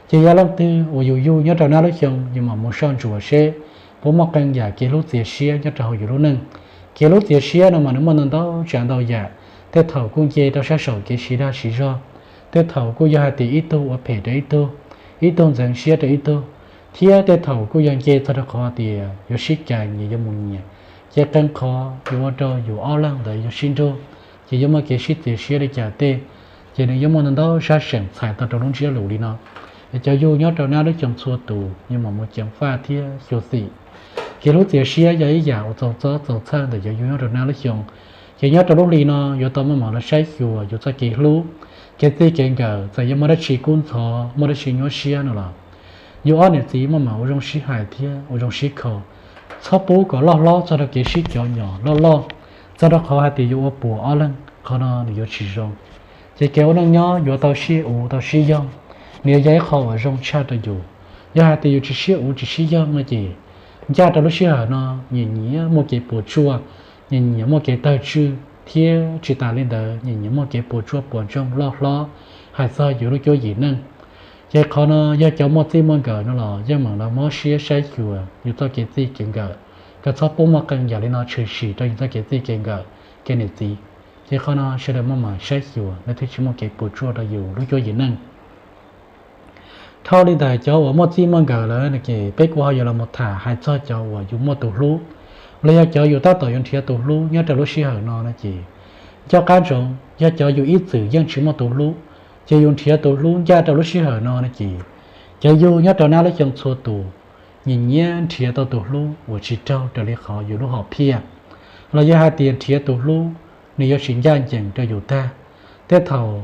Ces yog leej twg uas yus yug nyob rau nab lub xyoo, yus mam mus soj ntsuam seb puas muaj qee yam kev hlub txias siab nyob rau hauv yus lub neej. Kev hlub txias siab no mas nws muaj ntau ntau tsav ntau yam, tej thaum kuj nce rau sab saum kev siv dag siv zog, tej thaum kuj yog hais tias ib tug ua phem rau ib tug, ib tug ntxeev siab rau ib tug, thiab tej thaum kuj yog nce txog rau qhov tias yuav sib cais nyias yuav mus nyias, ces qee qhov yuav ua rau yus ob leeg ntawd yuav sib nrug, ces yuav muaj kev sib txias siab li cas tej. Ces nws yuav muaj ntau ntau sab seem txhais tau rau lub ntsiab lus li no. Es cov yug nyob rau nab lub xyoo txhua tus, yus mam mus ceev faj thiab xyuam xim. Kev hlub txias siab yog ib yam uas txaus txob txaus txhawj ntawm cov yug nyob rau nab lub xyoo. Ces nyob rau lub hli no yuav tau maj mam los saib xyuas yus txoj kev hlub, kev txij kev nkawm, txawm yuav muaj dab tsi kub ntxhov, muaj dab tsi nyuaj siab no los yus ob niam txiv maj mam ua zoo sib hais thiab ua zoo sib kho. Txhob pub kom loj hlob txog rau kev sib cov nyom loj loj, txog rau qhov hais tias yuav ua puas ob leeg, qhov no nws yuav tsis zoo. Ces kev ua neej nyob yuav tau sib uv tau sib yoog, nws yuav yog ib qho uas zoo tshaj rau yus. Yog hais tias yus tsis sib uv tsis sib yoog no ces ncaj rau lub sij hawm no nyias nyias muaj kev puas tsuaj, nyias nyias muaj kev tawg tswj, thiab tsis tas li ntawd nyias nyias muaj kev puas tsuaj puas ntsoog loj hlob hais txog yus lub cuab yim neej. Ces qhov no yog cov muaj txij muaj nkawm no los yeej meem los mob siab saib xyuas yus txoj kev txij kev nkawm, kom txhob pub muaj qee yam li no tshwm sim rau yus txoj kev txij kev nkawm, kev niam txiv. Ces qhov no sawv daws maj mam saib xyuas, nej thiaj tsis muaj kev puas tsuaj rau yus lub cuab yim neej. Dhau li ntawm cov uas muaj txij muaj nkawm lawm no ces peb kuj ho yuav los mus tham hais txog cov uas yus muaj tus hlub, los yog cov yus tab tom yuav nrhiav tus hlub nyob rau lub sij hawm no no ces, nco qab ntsoov, yog cov yus ib txwm yeej tsis muaj tus hlub, ces yus nrhiav tus hlub ncaj rau lub sij hawm no no ces, cov yug nyob rau nab lub xyoo txhua tus nyias nyias nrhiav tau tus hlub uas tsis raug raws li qhov yus lub hom phiaj, los yog hais tias nrhiav tus hlub nws yuav tsis ncaj ncees rau yus tag. Tej thaum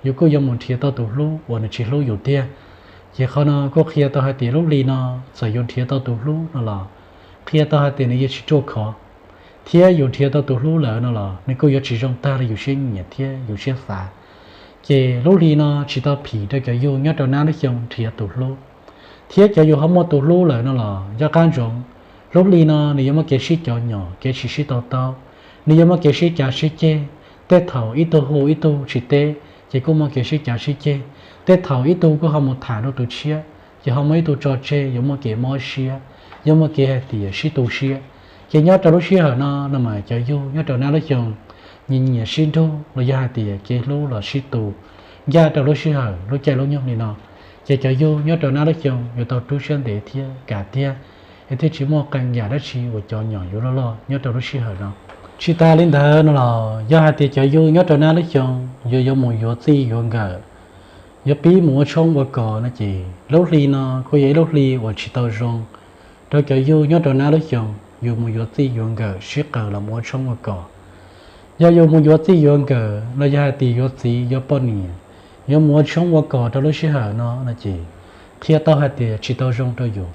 yus kuj yuav mus nrhiav tau tus hlub uas nws tsis hlub yus tiag. Ces qhov no kuj qhia tau hais tias lub hli no, txawm yus nrhiav tau tus hlub no los qhia tau hais tias nws yuav tsis ruaj khov, thiab yus nrhiav tau tus hlub lawm no los nws kuj yuav tsis zoo tag li yus siab nyiam thiab yus siab xav. Ces lub hli no tsis tau phim rau cov yug nyob rau nab lub xyoo nrhiav tus hlub. Thiab cov yus ho muaj tus hlub lawm no los nco qab ntsoov, lub hli no nws yuav muaj kev sib cov nyom, kev tsis sib to taub, nws yuav muaj kev sib cav sib ceg. Tej thaum ib tug hu ib tug tsis teb, ces kuj muaj kev sib cav sib ceg. Tej thaum ib tug kuj ho mus tham rau tus tshiab, ces ho muaj ib tug tso tseg, yuav muaj kev mob siab, yuav muaj kev hais tias sib tu siab. Ces nyob rau lub sij hawm no no mas cov yug nyob rau nab lub xyoo nyias nyias sib nrug los yog hais tias kev hlub los sib tu ncaj rau lub sij hawm lub caij lub nyoog li no. Ces cov yug nyob rau nab lub xyoo yuav tau rub siab ntev thiab kam tiag, es thiaj tsis muaj qee yam dab tsi uas cov nyom yuav loj loj nyob rau lub sij hawm no. Tsis tas li ntawd no los yog hais tias cov yug nyob rau nab lub xyoo yuav yuav mus yuav txij yuav nkawm, yuav pib mus ua tshoob ua kos no ces lub hli no kuj yog ib lub hli uas tsis tau zoo rau cov yug nyob rau nab lub xyoo yus mus yuav txij yuav nkawm sib qawm los mus ua tshoob ua kos. Yog yus mus yuav txij yuav nkawm los yog hais tias yuav txiv yuav poj niam, yuav mus ua tshoob ua kos rau lub sij hawm no no ces qhia tau hais tias tsis tau zoo rau yus.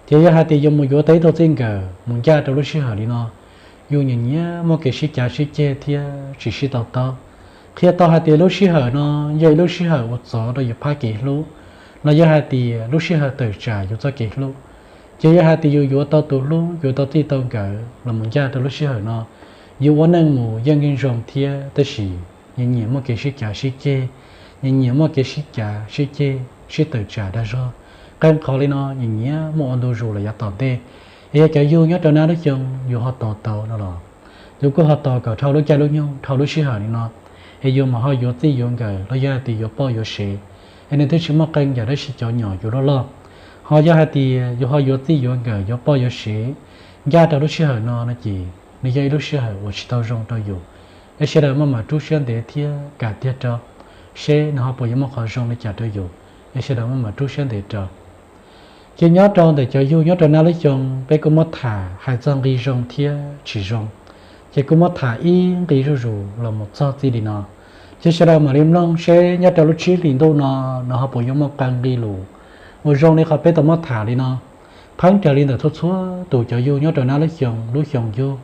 Ces yog hais tias yus mus yuav tau ib tug txij nkawm mus ncaj rau lub sij hawm li no, yus nyias nyias muaj kev sib cav sib ceg thiab tsis sib to taub. Qhia tau hais tias lub sij hawm no yog ib lub sij hawm uas txov rau yus phab kev hlub, los yog hais tias lub sij hawm tawm tsam yus txoj kev hlub. Ces yog hais tias yus yuav tau tus hlub, yuav tau txij tau nkawm los mus ncaj rau lub sij hawm no, yus ua neej mus yeej yeej zoo thiab, tab sis nyias nyias muaj kev sib cav sib ceg, nyias nyias muaj kev sib cav sib ceg sib tawm tsam dag zog. Qee qhov li no nyias nyias muaj ua ntu zus los yav tom ntej. Es yog cov yug nyob rau nab lub xyoo yus ho tos tau no los yus kuj ho tos kom dhau lub caij lub nyoog dhau lub sij hawm li no, es yus mam ho yuav txij yuav nkawm los yog hais tias yuav poj yuav sev, es nws twb tsis muaj qee yam dab tsi cov nyom yus loj loj. Ho yog hais tias yus ho yuav txij yuav nkawm yuav poj yuav sev ncaj rau lub sij hawm no no ces nws yog ib lub sij hawm uas tsis tau zoo rau yus. Es sawv daws maj mam rub siab ntev thiab kam tiag rau, seb nws ho puas yuav muaj qhov zoo li cas rau yus. Es sawv daws maj mam rub siab ntev rau. Ces nyob rau ntawm cov yug nyob rau nab lub xyoo, peb kuj muab tham hais txog nqi zoo thiab tsis zoo. Ces kuj muab tham ib nqi zuj zus los mus txog txij li no. Ces sawv daws mam li mloog seb nyob rau lub tsib hlis ntuj no, no ho puas yuav muaj qee nqi lus uas zoo li qhov peb tau muab tham li no, pheeb raws li ntawm txhua txhua tus cov yug nyob rau nab lub xyoo lub xyoo yug.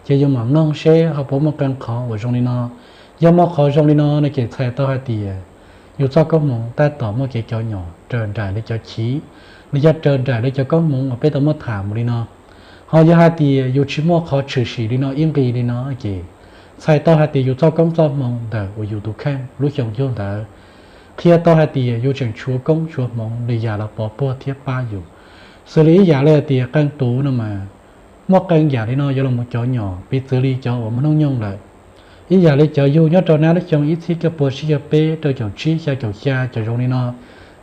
Ces yus mam mloog seb ho puas muaj qee qhov uas zoo li no. Yog muaj qhov zoo li no no ces txhais tau hais tias yus txoj koob hmoov tab tom muaj kev cov nyom raws nraim li cov chiv, los yog raws nraim li cov koob hmoov uas peb tau muab tham mus li no. Ho yog hais tias yus tsis muaj qhov tshwm sim li no ib nqi li no ces txhais tau hais tias yus txoj koob txoj hmoov ntawm uas yus tus kheej lub xyoo yug ntawd qhia tau hais tias yus tseem tshuav koob tshuav hmoov li yam los pov puag thiab pab yus. Xws li ib yam li hais tias qee tus no mas muaj qee yam li no yuav los mus cov nyom piv txwv li cov uas muaj hnub nyoog lawm. Ib yam li cov yug nyob rau nab lub xyoo ib txhiab cuaj pua tsib caug peb rau caum tsib xya caum xya cov zoo li no.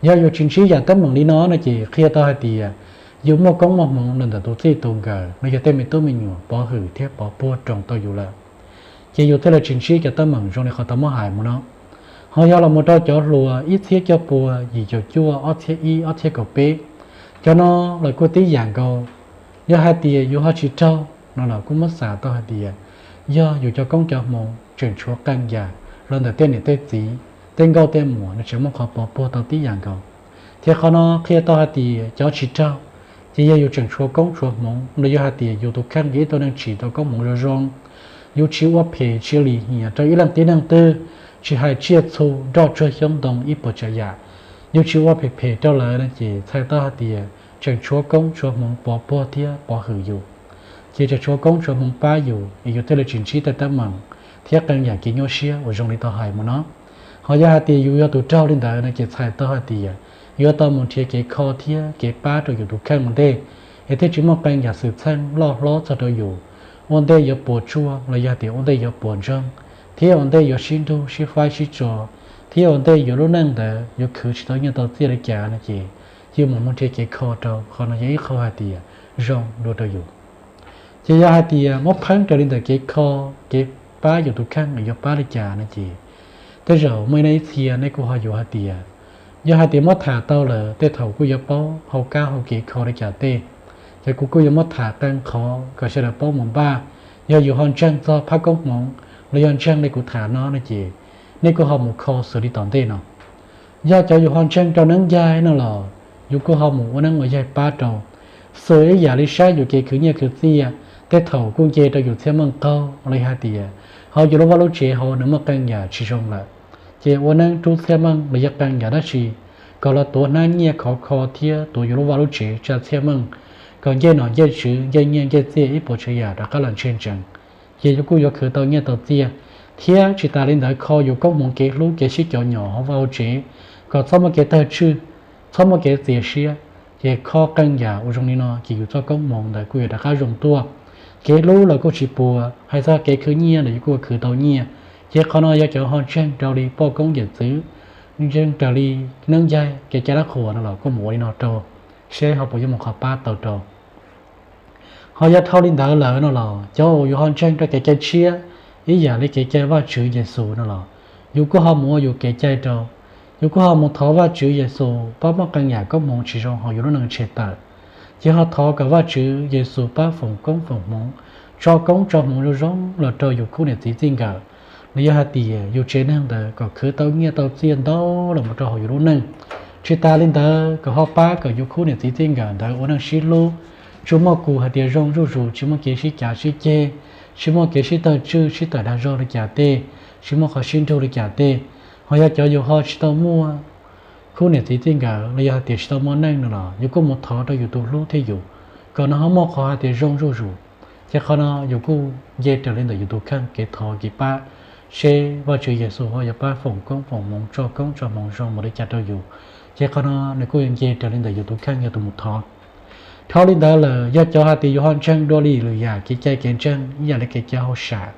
Yog yus tsis ntsib yam teeb meem li no no ces qhia tau hais tias yus muaj koob muaj hmoov los ntawm tus txij tus nkawm los yog tej me tub me nyuam pov hwm thiab pov puag roos tau yus lawm. Ces yus thiaj li tsis ntsib cov teeb meem zoo li qhov tau muab hais mus no. Ho yog los mus rau cov hluas ib txhiab cuaj pua yim caum cuaj, ob txhiab ib, ob txhiab kaum peb, cov no los kuj tib yam nkaus. Yog hais tias yus ho tsis raug no los kuj muab xav tau hais tias yog yus cov koob cov hmoov tseem tshuav qee yam los ntawm tej niam tej txiv, tej nkauj tej muam nws tseem muaj qhov pov puag tau tib yam nkaus. Thiab qhov no qhia tau hais tias cov tsis raug, ces yog yus tseem tshuav koob tshuav hmoov los yog hais tias yus tus kheej yog ib tug neeg tsim tau koob hmoov zoo zoo, yus tsis ua phem tsis lim hiam rau ib leej tib neeg twg, tsis hais tsiaj txhu nroj tsuag xyoob ntoo ib puas tsav yam, yus tsis ua phem phem rau lawv no ces txhais tau hais tias tseem tshuav koob tshuav hmoov pov puag thiab pov hwm yus, ces tseem tshuav koob tshuav hmoov pab yus es yus thiaj li tsis ntsib tej teeb meem thiab qee yam kev nyuaj siab uas zoo li tau hais mus no. Ho yog hais tias yus yog tus raug li ntawd no ces txhais tau hais tias yuav tau mus nrhiav kev kho thiab kev pab rau yus tus kheej ua ntej, es thiaj tsis muaj qee yam xwm txheej loj hlob txog rau yus ua ntej yuav puas tsuaj los yog tias ua ntej yuav puas ntsoog, thiab ua ntej yuav sib nrug sib faib sib tso, thiab ua ntej yuav lub neej ntawd yuav khwv tsis tau nyiaj tau txiaj li cas no ces yus mam mus nrhiav kev kho rau, qhov no yog ib qho hais tias zoo dua rau yus. Ces yog hais tias muab pheeb raws li ntawm kev kho, kev pab yus tus kheej es yuav pab li cas no ces tej zaum muaj ib txhia nej kuj ho yuav hais tias, yog hais tias muab tham tau lawm tej thaum kuj yuav paub hau kab hau kev kho li cas tej, ces kuv kuj yuav muab tham qee qhov kom sawv daws paub mus npaj. Yog yus ho ntseeg txog phab koob hmoov los yog ntseeg li kuv tham no no ces nej kuj ho mus kho xws li tom ntej no. Yog cov yus ho ntseeg rau neeb yaig no los yus kuj ho mus ua neeb ua yaig pab rau, xws ib yam li saib yus kev khwv nyiaj khwv txiaj, tej thaum kuj nce rau yus txhiaj meej qaug los yog hais tias hauv yus lub vaj lub tsev hauv nws muaj qee yam tsis zoo lawm, ces ua neeb rub txhiaj meej los yog qee yam dab tsi kom los tuav hnab nyiaj khov kho thiab tuav yus lub vaj lub tsev tsa txhiaj meej, kom ncej nom ncej tswv ncej nyiaj ncej txiaj ib puas tsav yam rov qab los ntseg ntsees, ces yus kuj yuav khwv tau nyiaj tau txiaj. Thiab tsis tas li ntawd kho yus koob hmoov kev hlub kev sib cov nyom hauv vaj hauv tsev, kom txhob muaj kev tawg tswj, txhob muaj kev txias siab, ces kho qee yam uas zoo li no ces yus txoj koob hmoov ntawd kuj yuav rov qab zoo tuaj. Kev hlub los kuj tsis puas, hais txog kev khwv nyiaj los yus kuj khwv tau nyiaj. Ces qhov no yog cov ho ntseeg raws li poj koob yawm txwv, ntseeg raws li neeb yaig kev cai dab qhuas no los kuj mus ua li no rau, seb ho puas yuav mus qhov pab tau rau. Ho yog dhau li ntawd lawm no los cov uas yus ho ntseeg rau kev cai tshiab, ib yam li kev cai Vajtswv Yexus no los yus kuj ho mus ua yus kev cai rau. Yus kuj ho mus thov Vajtswv Yexus pab muab qee yam koob hmoov tsis zoo hauv yus lub neej tshem tawm. Ces ho thov kom Vajtswv Yexus pab foom koob foom hmoov, tso koob tso hmoov zoo zoo los rau yus khub niam txiv txij nkawm, los yog hais tias yus tsev neeg ntawd kom khwv tau nyiaj tau txiaj ntau los mus rau hauv yus lub neej. Tsis tas li ntawd kom ho pab kom yus khub niam txiv txij nkawm ntawd ua neej sib hlub, tsis muaj kus hais tias zoo zuj zus, tsis muaj kev sib cav sib ceg, tsis muaj kev sib tawg tswj sib tawm dag zog li cas tej, tsis muaj qhov sib nrug li cas tej. Ho yog cov yus ho tsis tau muaj khub niam txiv txij nkawm los yog hais tias tsis tau muaj neej no los yus kuj mus thov rau yus tus hlub thiab yus, kom nws ho muaj qhov hais tias zoo zuj zus. Ces qhov no yus kuj nce raws li ntawm yus tus kheej kev thov kev pab, seb Vajtswv Yexus ho yuav pab foom koob foom hmoov, tso koob tso hmoov zoo mus li cas rau yus. Ces qhov no nws kuj yuav nce raws li ntawm yus tus kheej yog tus mus thov. Dhau li ntawd lawm yog cov hais tias yus ho ntseeg dua li lwm yam kev cai kev ntseeg ib yam li kev cai hauj sam,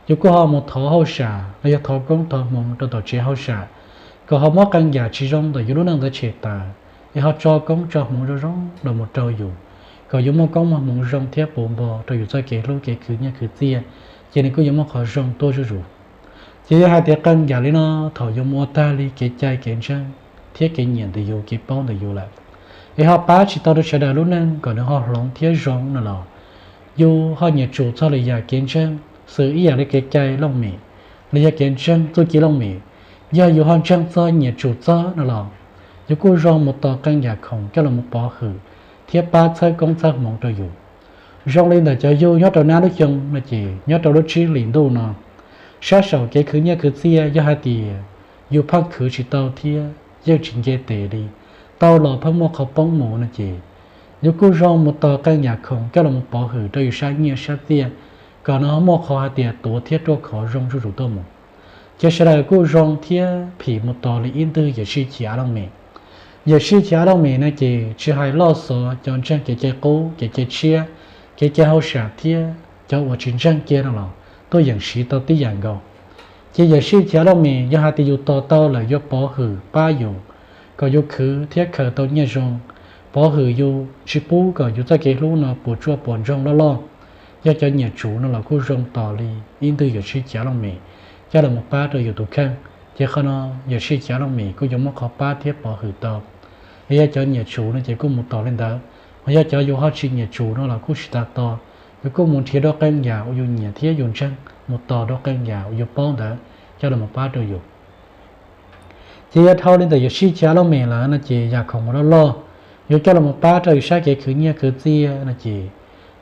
yus kuj ho mus thov hauj sam los yog thov koob thov hmoov rau tom tsev hauj sam, kom ho muab qee yam tsis zoo ntawm yus lub neej ntawd tshem tawm, es ho tso koob tso hmoov zoo zoo los mus rau yus, kom yus muaj koob muaj hmoov zoo thiab puv npo rau yus txoj kev hlub kev khwv nyiaj khwv txiaj, ces nws kuj yuav muaj qhov zoo tuaj zuj zus. Ces yog hais tias qee yam li no, thaum yus mus ua tag li kev cai kev ntseeg thiab kev nyiam ntawm yus kev paub ntawm yus lawm, es ho pab tsis tau rau sawv daws lub neej kom nws ho hloov thiab zoo no los, yus ho nyiam tsum txog lwm yam kev ntseeg xws ib yam li kev cai looj mem los yog kev ntseeg txuj ci looj mem. Yog yus ho ntseeg txog nyiam tsum txog no los, yus kuj zoo mus tos qee yam khoom coj los mus pov hwm thiab pab txhawb koob txhawb hmoov rau yus. Zoo li ntawm cov yug nyob rau nab lub xyoo no ces nyob rau lub tsib hlis ntuj no, sab saum kev khwv nyiaj khwv txiaj yog hais tias yus pheej khwv tsis tau thiab yeej tsis nce tes li, tau los pheej muaj qhov poob mus no ces, yus kuj zoo mus tos qee yam khoom coj los mus pov hwm rau yus sab nyiaj sab txiaj, kom nws ho muaj qhov hais tias tuav thiab ruaj khov zoo zuj zus tuaj mus. Ces sawv daws kuj zoo thiab phim mus tos li ib ntwg yawm sij chiv av looj mem. Yawm sij chiv av looj mem no ces tsis hais loj xov cov ntseeg kev cai qub kev cai tshiab, kev cai hauj sam thiab cov uas tsis ntseeg kiag no los tuaj yeem siv tau tib yam nkaus. Ces yawm sij chiv av looj mem yog hais tias yus tos tau lawm yuav pov hwm pab yus, kom yus khwv thiab khaws tau nyiaj zoo, pov hwm yus tsis pub kom yus txoj kev hlub no puas tsuaj puas ntsoog loj loj. Yog cov nyiam tsum no los kuj zoo tos li ib ntwg yawm sij chiv av looj mem coj los mus pab rau yus tus kheej. Ces qhov no yawm sij chiv av looj mem kuj yuav muab qhov pab thiab pov hwm tau. Es yog cov nyiam tsum no ces kuj mus tos li ntawd. Ho yog cov yus ho tsis nyiam tsum no los kuj tsis tas tos, yus kuj mus nrhiav dua qee yam uas yus nyiam thiab yus ntseeg, mus tos dua qee yam uas yus paub ntawd coj los mus pab rau yus. Ces yog dhau li ntawm yawm sij chiv av looj mem lawm no ces yam khoom uas loj loj yuav coj los mus pab rau yus sab kev khwv nyiaj khwv txiaj no ces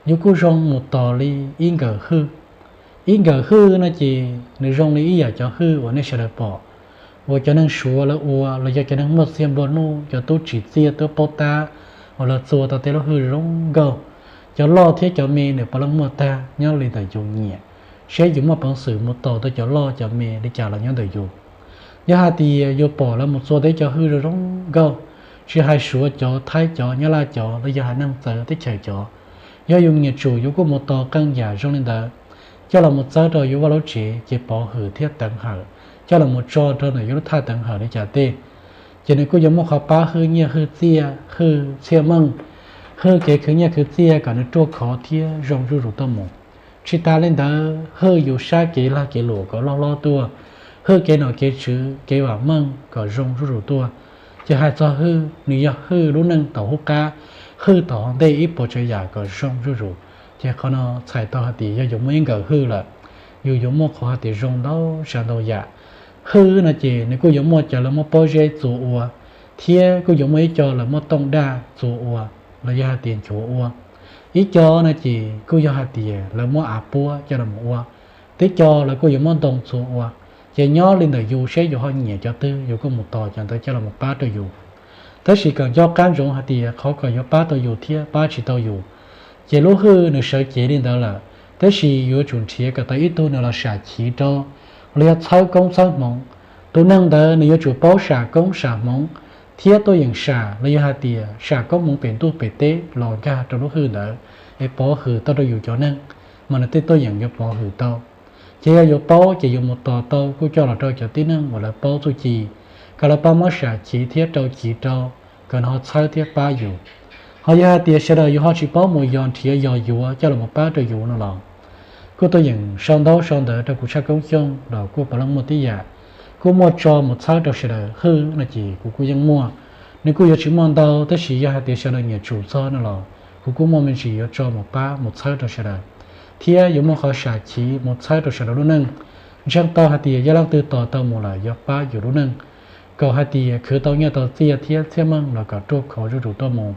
yus kuj zoo mus tos li ib nkawm hwj. Ib nkawm hwj no ces nws zoo li ib yam cov hwj uas nej sawv daws pom, uas cov neeg Suav lawv ua los yog cov neeg muaj txiag nplua nuj, cov tub tsim txiaj tub paub tab, uas lawv txua tau tej lub hwj zoo nkauj. Cov loj thiab cov me nws puav leej muaj tag nyob li ntawm yus nyiam, seb yus muaj peev xwm mus tos tau cov loj cov me li cas los nyob ntawm yus. Yog hais tias yus pom lawv mus txua tau cov hwj zoo zoo nkauj, tsis hais Suav cov, Thaib cov, Nyab Laj cov los yog haiv neeg txawv teb chaws cov, yog yus nyiam tsum yus kuj mus tos qee yam zoo li ntawd coj los mus txawb rau yus vaj lub tsev ces pov hwm thiab teev hawm coj los mus tso rau ntawm yus lub thaj teev hawm li cas tej, ces nws kuj yuav muaj qhov pab hwj nyiaj hwj txiaj, hwj txhiaj meej, hwj kev khwv nyiaj khwv txiaj kom nws ruaj khov thiab zoo zuj zus tuaj mus. Tsis tas li ntawd, hwj yus sab kev lag kev luam kom loj hlob tuaj, hwj kev nom kev tswv kev vam meej kom zoo zuj zus tuaj. Ces hais txog hwj, nws yog hwj lub neej thaum hub qab, hwj thaum hauv ntej ib puas tsav yam kom zoo zuj zus. Ces qhov no txhais tau hais tias yog yus muaj ib nkawm hwj lawm, yus yuav muaj qhov hais tias zoo ntau tsav ntau yam. Hwj no ces nws kuj yuav muaj cov lawv muab pob zeb txua ua, thiab kuj yuav muaj ib co lawv muab tooj daj txua ua, los yog hais tias nchuav ua. Ib co no ces kuj yog hais tias lawv muab av puab coj los mus ua, tib co lawv kuj yuav muab ntoo txua ua. Ces nyob li ntawm yus seb yus ho nyiam cov twg yus kuj mus tos cov ntawd coj los mus pab rau yus. Tab sis kom nco qab ntsoov hais tias qhov kom yuav pab tau yus thiab pab tsis tau yus, ces lub hwj nws sawv cev li ntawd lawm, tab sis yuav tsum nrhiav kom tau ib tug nws los sam chiv rau, los yog txhawb koob txhawb hmoov. Tus neeg ntawd nws yuav tsum paub sam koob sam hmoov, thiab tuaj yeem sam los yog hais tias sam koob hmoov pem ntuj pem teb los nkag rau lub hwj ntawd, es pov hwm tau rau yus cov neeg, mas nws tej tuaj yeem yuav pov hwm tau. Ces yog yuav paub ces yuav mus tos tau kuj coj los rau cov tib neeg uas lawv paub txuj ci, kom lawv pab muab sam chiv thiab rau chiv rau, kom nws ho txhawb thiab pab yus. Ho yog hais tias sawv daws yus ho tsis paub mus yos nrhiav yos yuav coj los mus pab rau yus no los, kuj tuaj yeem sau ntaub sau ntawv rau kuv tshaj koob xyooj los kuj puav leej muaj tib yam. Kuj muaj tso mus txhawb rau sawv daws hwj no ces kuv kuj yeej muaj. Nws kuj yuav tsis muaj ntau tab sis yog hais tias sawv daws nyiam tsum txog no los kuv kuj muaj me ntsis yuav tso mus pab mus txhawb rau sawv daws, thiab yuav muaj qhov sam chiv mus txhawb rau sawv daws lub neej. Ntseeg tau hais tias yog leej twg tos tau mus lawm yuav pab yus lub neej, kom hais tias khwv tau nyiaj tau txiaj thiab txhiaj meej los kom ruaj khov zuj zus tuaj mus,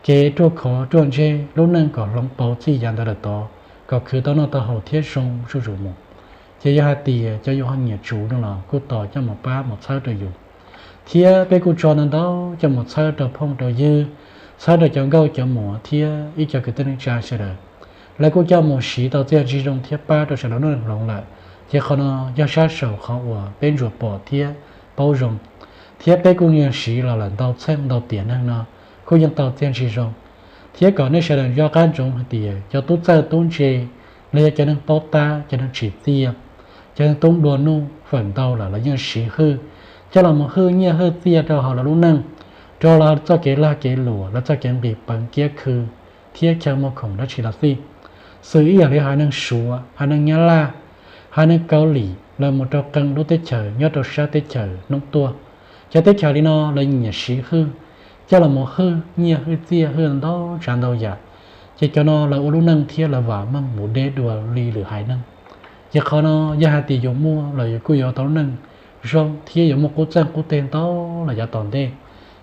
kev ruaj khov ruaj ntseg lub neej kom hloov pauv txij yav ntawd lawm tod, kom khwv tau noj tau haus thiab zoo zuj zus mus. Ces yog hais tias cov yus ho nyiam tsum no los kuj tos coj mus pab mus txhawb rau yus. Thiab peb kuj tso ntau ntau coj mus txhawb rau phooj rau ywg, txhawb rau cov nkauj cov muam thiab ib co kwv tij neej tsa sawv daws. Lawv kuj coj mus siv tau txiaj ntsig zoo thiab pab rau sawv daws lub neej hloov lawm. Ces qhov no yog sab saum qhov uas peb ntsuas pom thiab paub zoo, thiab peb kuj yeej siv los lawm ntau txheej ntau tiam neeg no, kuj yeej tau txiaj ntsig zoo. Thiab kom nej sawv daws nco qab ntsoov hais tias cov tub txawj tub ntse, los yog cov neeg paub tab, cov neeg tsim txiaj, cov neeg tub nplua nuj feem ntau lawm los yeej siv hwj coj los mus hwj nyiaj hwj txiaj rau hauv lawv lub neej, rau lawv txoj kev lag kev luam, lawv txoj kev nqis peev kiab khw thiab chaw muag khoom dab tsi los xij. Xws ib yam li haiv neeg Suav, haiv neeg Nyab Laj, haiv neeg Kaub Lim, lawv mus rau qee lub teb chaws nyob rau sab teb chaws noob tuaj. Cov teb chaws li no lawv nyiam siv hwj coj los mus hwj nyiaj hwj txiaj hwj ntau tsav ntau yam. Ces cov no lawv ua lub neej thiab lawv vam meej mus deb dua li lwm haiv neeg. Ces qhov no yog hais tias yus muaj los yus kuj yuav tau lub neej zoo thiab yuav muaj qub txeej qub teg ntau los yav tom ntej.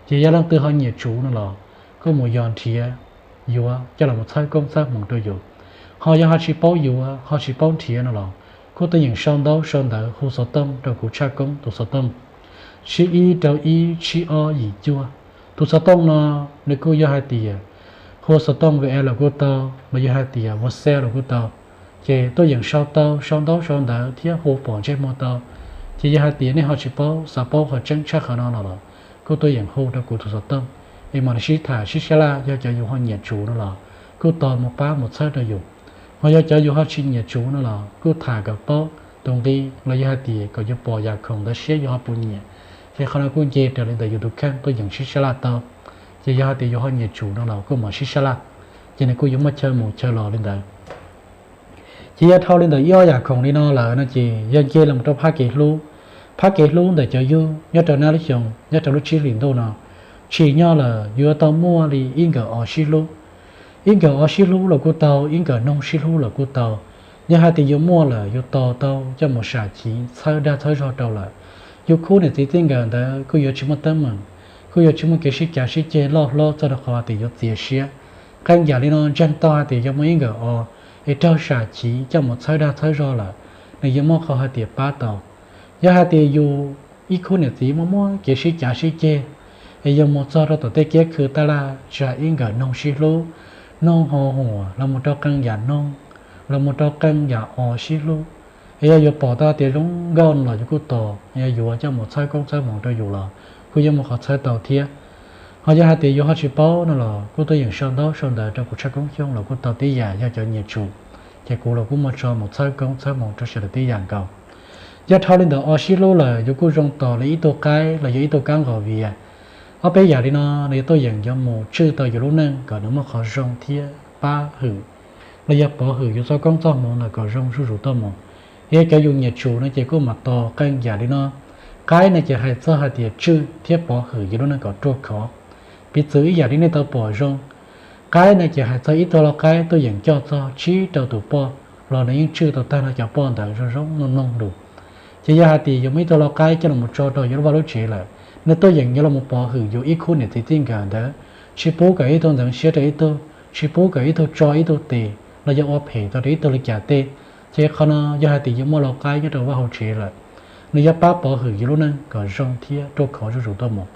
Ces yog leej twg ho nyiam tsum no los kuj mus yos nrhiav yuav coj los mus txhawb koob txhawb hmoov rau yus. Ho yog ho tsis paub yuav ho tsis paub nrhiav no los kuj tuaj yeem sau ntaub sau ntawv hu xov tooj rau kuv tshaj koob tus xov tooj tsib ib rau ib tsib ob yim cuaj. Tus xov tooj no nws kuj yog hais tias hu xov tooj WeChat los kuj tau, los yog hais tias WhatsApp los kuj tau. Ces tuaj yeem sau tau, sau ntaub sau ntawv thiab hu pom ntsej muag tau. Ces yog hais tias nej ho tsis paub, xav paub qhov tseeb tshaj qhov no no los kuj tuaj yeem hu rau kuv tus xov tooj, es mam li sib tham sib sab laj. Yog cov yus ho nyiam tsum no los kuj tos mus pab mus txhawb rau yus. Ho yog cov yus ho tsis nyiam tsum no los kuj tham kom paub tus nqi, los yog hais tias kom yus pom yam khoom ntawd seb yus ho puas nyiam. Ces qhov no kuj nce raws li ntawm yus tus kheej tuaj yeem sib sab laj tau. Ces yog hais tias yus ho nyiam tsum no los kuj mam sib sab laj, ces nws kuj yuav muaj chaw mus chaw los li ntawd. Ces yog dhau li ntawm ib ob yam khoom li no lawm no ces yog nce los rau phab kev hlub. Phab kev hlub ntawm cov yug nyob rau nab lub xyoo, nyob rau lub tsib hlis ntuj no, tsim nyog lawm yuav tau muaj li ib nkawm o sib hlub. Ib nkawm o sib hlub los kuj tau, ib nkawm noog sib hlub los kuj tau. Yog hais tias yus muaj lawm yus tos tau coj mus sam chiv txhawb dag txhawb zog rau lawm, yus khub niam txiv txij nkawm ntawd kuj yuav tsis muaj teeb meem, kuj yuav tsis muaj kev sib cav sib ceg loj hlob txog rau qhov hais tias yuav txias siab. Qee yam li no ntseeg tau hais tias yog muaj ib nkawm o es raug sam chiv coj mus txhawb dag txhawb zog lawm, nws yuav muaj qhov hais tias pab tau. Yog hais tias yus ib khub niam txiv muaj muab kev sib cav sib ceg, es yog mus txog rau tom tej kiab khw taj laj tsa ib nkawm noog sib hlub, noog ho huam los mus rau qee yam noog, los mus rau qee yam os sib hlub. Es yog yuav pom tau tias zoo nkauj no los yus kuj tos, yog yuav coj mus txhawb koob txhawb hmoov rau yus los kuj yuav muaj qhov txhawb tau thiab. Ho yog hais tias yus ho tsis paub no los kuj tuaj yeem sau ntaub sau ntawv rau kuv Tshaj Koob Xyooj los kuj tau tib yam, yog cov nyiam tsum, ces kuv los kuj muaj tso mus txhawb koob txhawb hmoov rau sawv daws tib yam nkaus. Yog dhau li ntawd os sib hlub lawm yus kuj zoo tos li ib tug qaib los yog ib tug kab nqos vias. Ob peb yam li no nws yuav tuaj yeem yuav mus tswj tau yus lub neej kom nws muaj qhov zoo thiab pab hwm los yog pov hwm yus txoj koob txoj hmoov ntawd kom zoo zuj zus tuaj mus. Yog cov yus nyiam tsum no ces kuj mam tos qee yam li no. Qaib no ces hais txog hais tias tswj thiab pov hwm yus lub neej kom ruaj khov. Piv txwv ib yam li nej tau pom zoo, qaib no ces hais txog ib tug lau qaib tuaj yeem coj txog tsib rau tus poj, los nws yeej tswj tau tag nrho cov poj ntawd zoo zoo mloog mloog lus. Ces yog hais tias yus muaj ib tug lau qaib coj los tso rau yus lub vaj lub tsev lawm, nws tuaj yeem yuav los pov hwm yus ib khub niam txiv txij nkawm ntawd, tsis pub kom ib tug ntxeev siab rau ib tug, tsis pub kom ib tug tso ib tug tes los yog ua phem tau rau ib tug li cas tej. Ces qhov no yog hais tias yus muaj lau qaib nyob rau vaj hauv tsev lawm, nws yuav pab pov hwm yus lub neej kom zoo thiab ruaj khov zuj zus tuaj mus.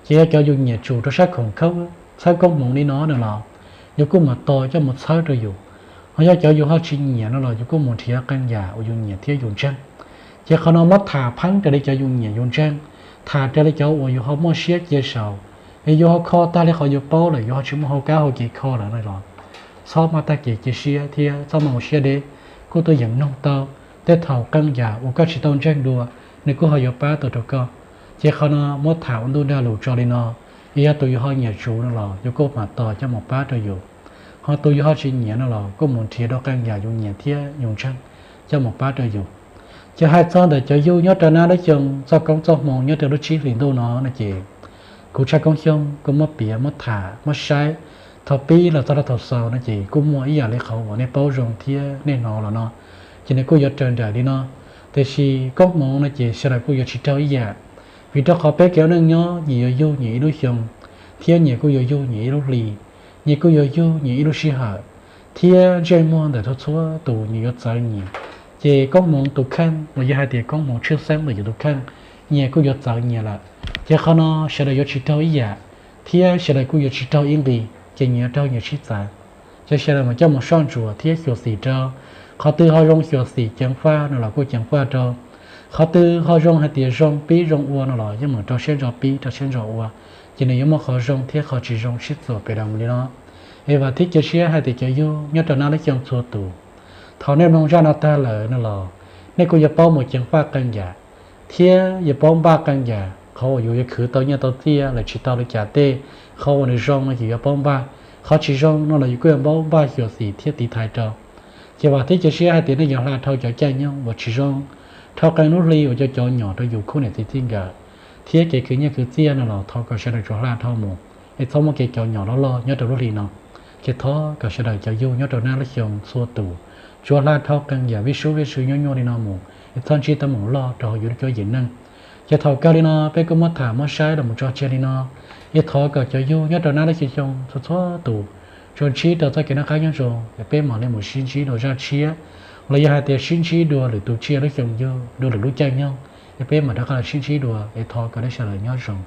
Ces yog cov yus nyiam tsum rau sab khoom khaub txhawb koob hmoov li no no los yus kuj mam tos coj mus txhawb rau yus. Ho yog cov yus ho tsis nyiam no los yus kuj mus nrhiav qee yam uas yus nyiam thiab yus ntseeg. Ces qhov no muab tham pheeb raws li cov yus nyiam yus ntseeg, tham raws li cov uas yus ho muaj siab cia sau, es yus ho kho tag li qhov yus paub lawm, yus ho tsis muaj hauv kab hauv kev kho lawm no los txhob maj tag kev cia siab thiab txhob maj ua siab deb. Kuj tuaj yeem noog tau, tej thaum qee yam uas koj tsis tau ntseeg dua, nws kuj ho yuav pab tau rau koj. Ces qhov no muab tham ua ntuj nrag lus tso li no, es yog tus yus ho nyiam tsum no los yus kuj mam tos coj mus pab rau yus. Ho tus yus ho tsis nyiam no los kuj mus nrhiav dua qee yam yus nyiam thiab yus ntseeg coj mus pab rau yus. Ces hais txog ntawm cov yug nyob rau nab lub xyoo txoj koob txoj hmoo nyob rau lub tsib hlis ntuj no no ces kuv Tshaj Koob Xyooj kuj muab piav muab tham muab saib, thaum pib los txog rau thaum xaus no ces kuj muaj ib yam li qhov uas nej paub zoo thiab nej hnov los no, ces nws kuj yuav raws nraim li no. Tiam sis koob hmoov no ces sawv daws kuj yuav tsis raug ib yam, vim rau qhov peb kev ua neej nyob nyias yuav yug nyias ib lub xyoo, thiab nyias kuj yuav yug nyias ib lub hli, nyias kuj yuav yug nyias ib lub sij hawm, thiab ntsej muag ntawm txhua txhua tus nyias yuav txawv nyias. Ces koob hmoov tus kheej uas yog hais tias koob hmoov tshwj xeeb ntawm yus tus kheej, nyias kuj yuav txawv nyias lawm. Ces qhov no sawv daws yuav tsis raug ib yam, thiab sawv daws kuj yuav tsis raug ib nqis, ces nyias yuav raug nyias sib txawv. Ces sawv daws mas coj mus soj ntsuam thiab xyuam xim rau qhov twg ho zoo xyuam xim ceev faj no los kuj ceev faj rau, qhov twg ho zoo hais tias zoo pib zoo ua no los yeej meem rau siab ntso pib rau siab ntso ua, ces nws yuav muaj qhov zoo thiab qhov tsis zoo sib txuas pem daus mus li no. Es vam thiab cia siab hais tias cov yug nyob rau nab lub xyoo txhua tus, thaum nej mloog zaj no tag lawm no los nej kuj yuav paub mus ceev faj qee yam, thiab yuav paub npaj qee yam, qhov uas yus yuav khwv tau nyiaj tau txiaj los tsis tau li cas tej, qhov uas nws zoo no ces yuav paub npaj, qhov tsis zoo no los yus kuj yuav paub npaj xyuam xim thiab tiv thaiv rau. Ces vam thiab cia siab hais tias nej yuav hla dhau cov caij nyoog uas tsis zoo, dhau qee lub hli uas cov cov nyom rau yus khub niam txiv txij nkawm, thiab kev khwv nyiaj khwv txiaj no los thov kom sawv daws tsuas hla dhau mus, es txhob muaj kev cov nyom loj loj nyob rau lub hli no. Ces thov kom sawv daws cov yug nyob rau nab lub xyoo txhua tus tsuas hla dhau qee yam vij sub vij sw nyuaj nyuaj li no mus, es txhob ntsib teeb meem loj rau hauv yus lub cuab yim neej. Ces thaum kawg li no peb kuj muab tham muab saib los mus tso tseg li no, es thov kom cov yug nyob rau nab lub xyoo txhua txhua tus tsuas ntsib rau txoj kev noj qab nyob zoo, es peb mam li mus sib ntsib dua zaj tshiab, los yog hais tias sib ntsib dua lwm tus tsiaj lub xyoo yug dua lwm lub caij nyoog, es peb mam rov qab los sib ntsib dua, es thov kom nej sawv daws nyob zoo.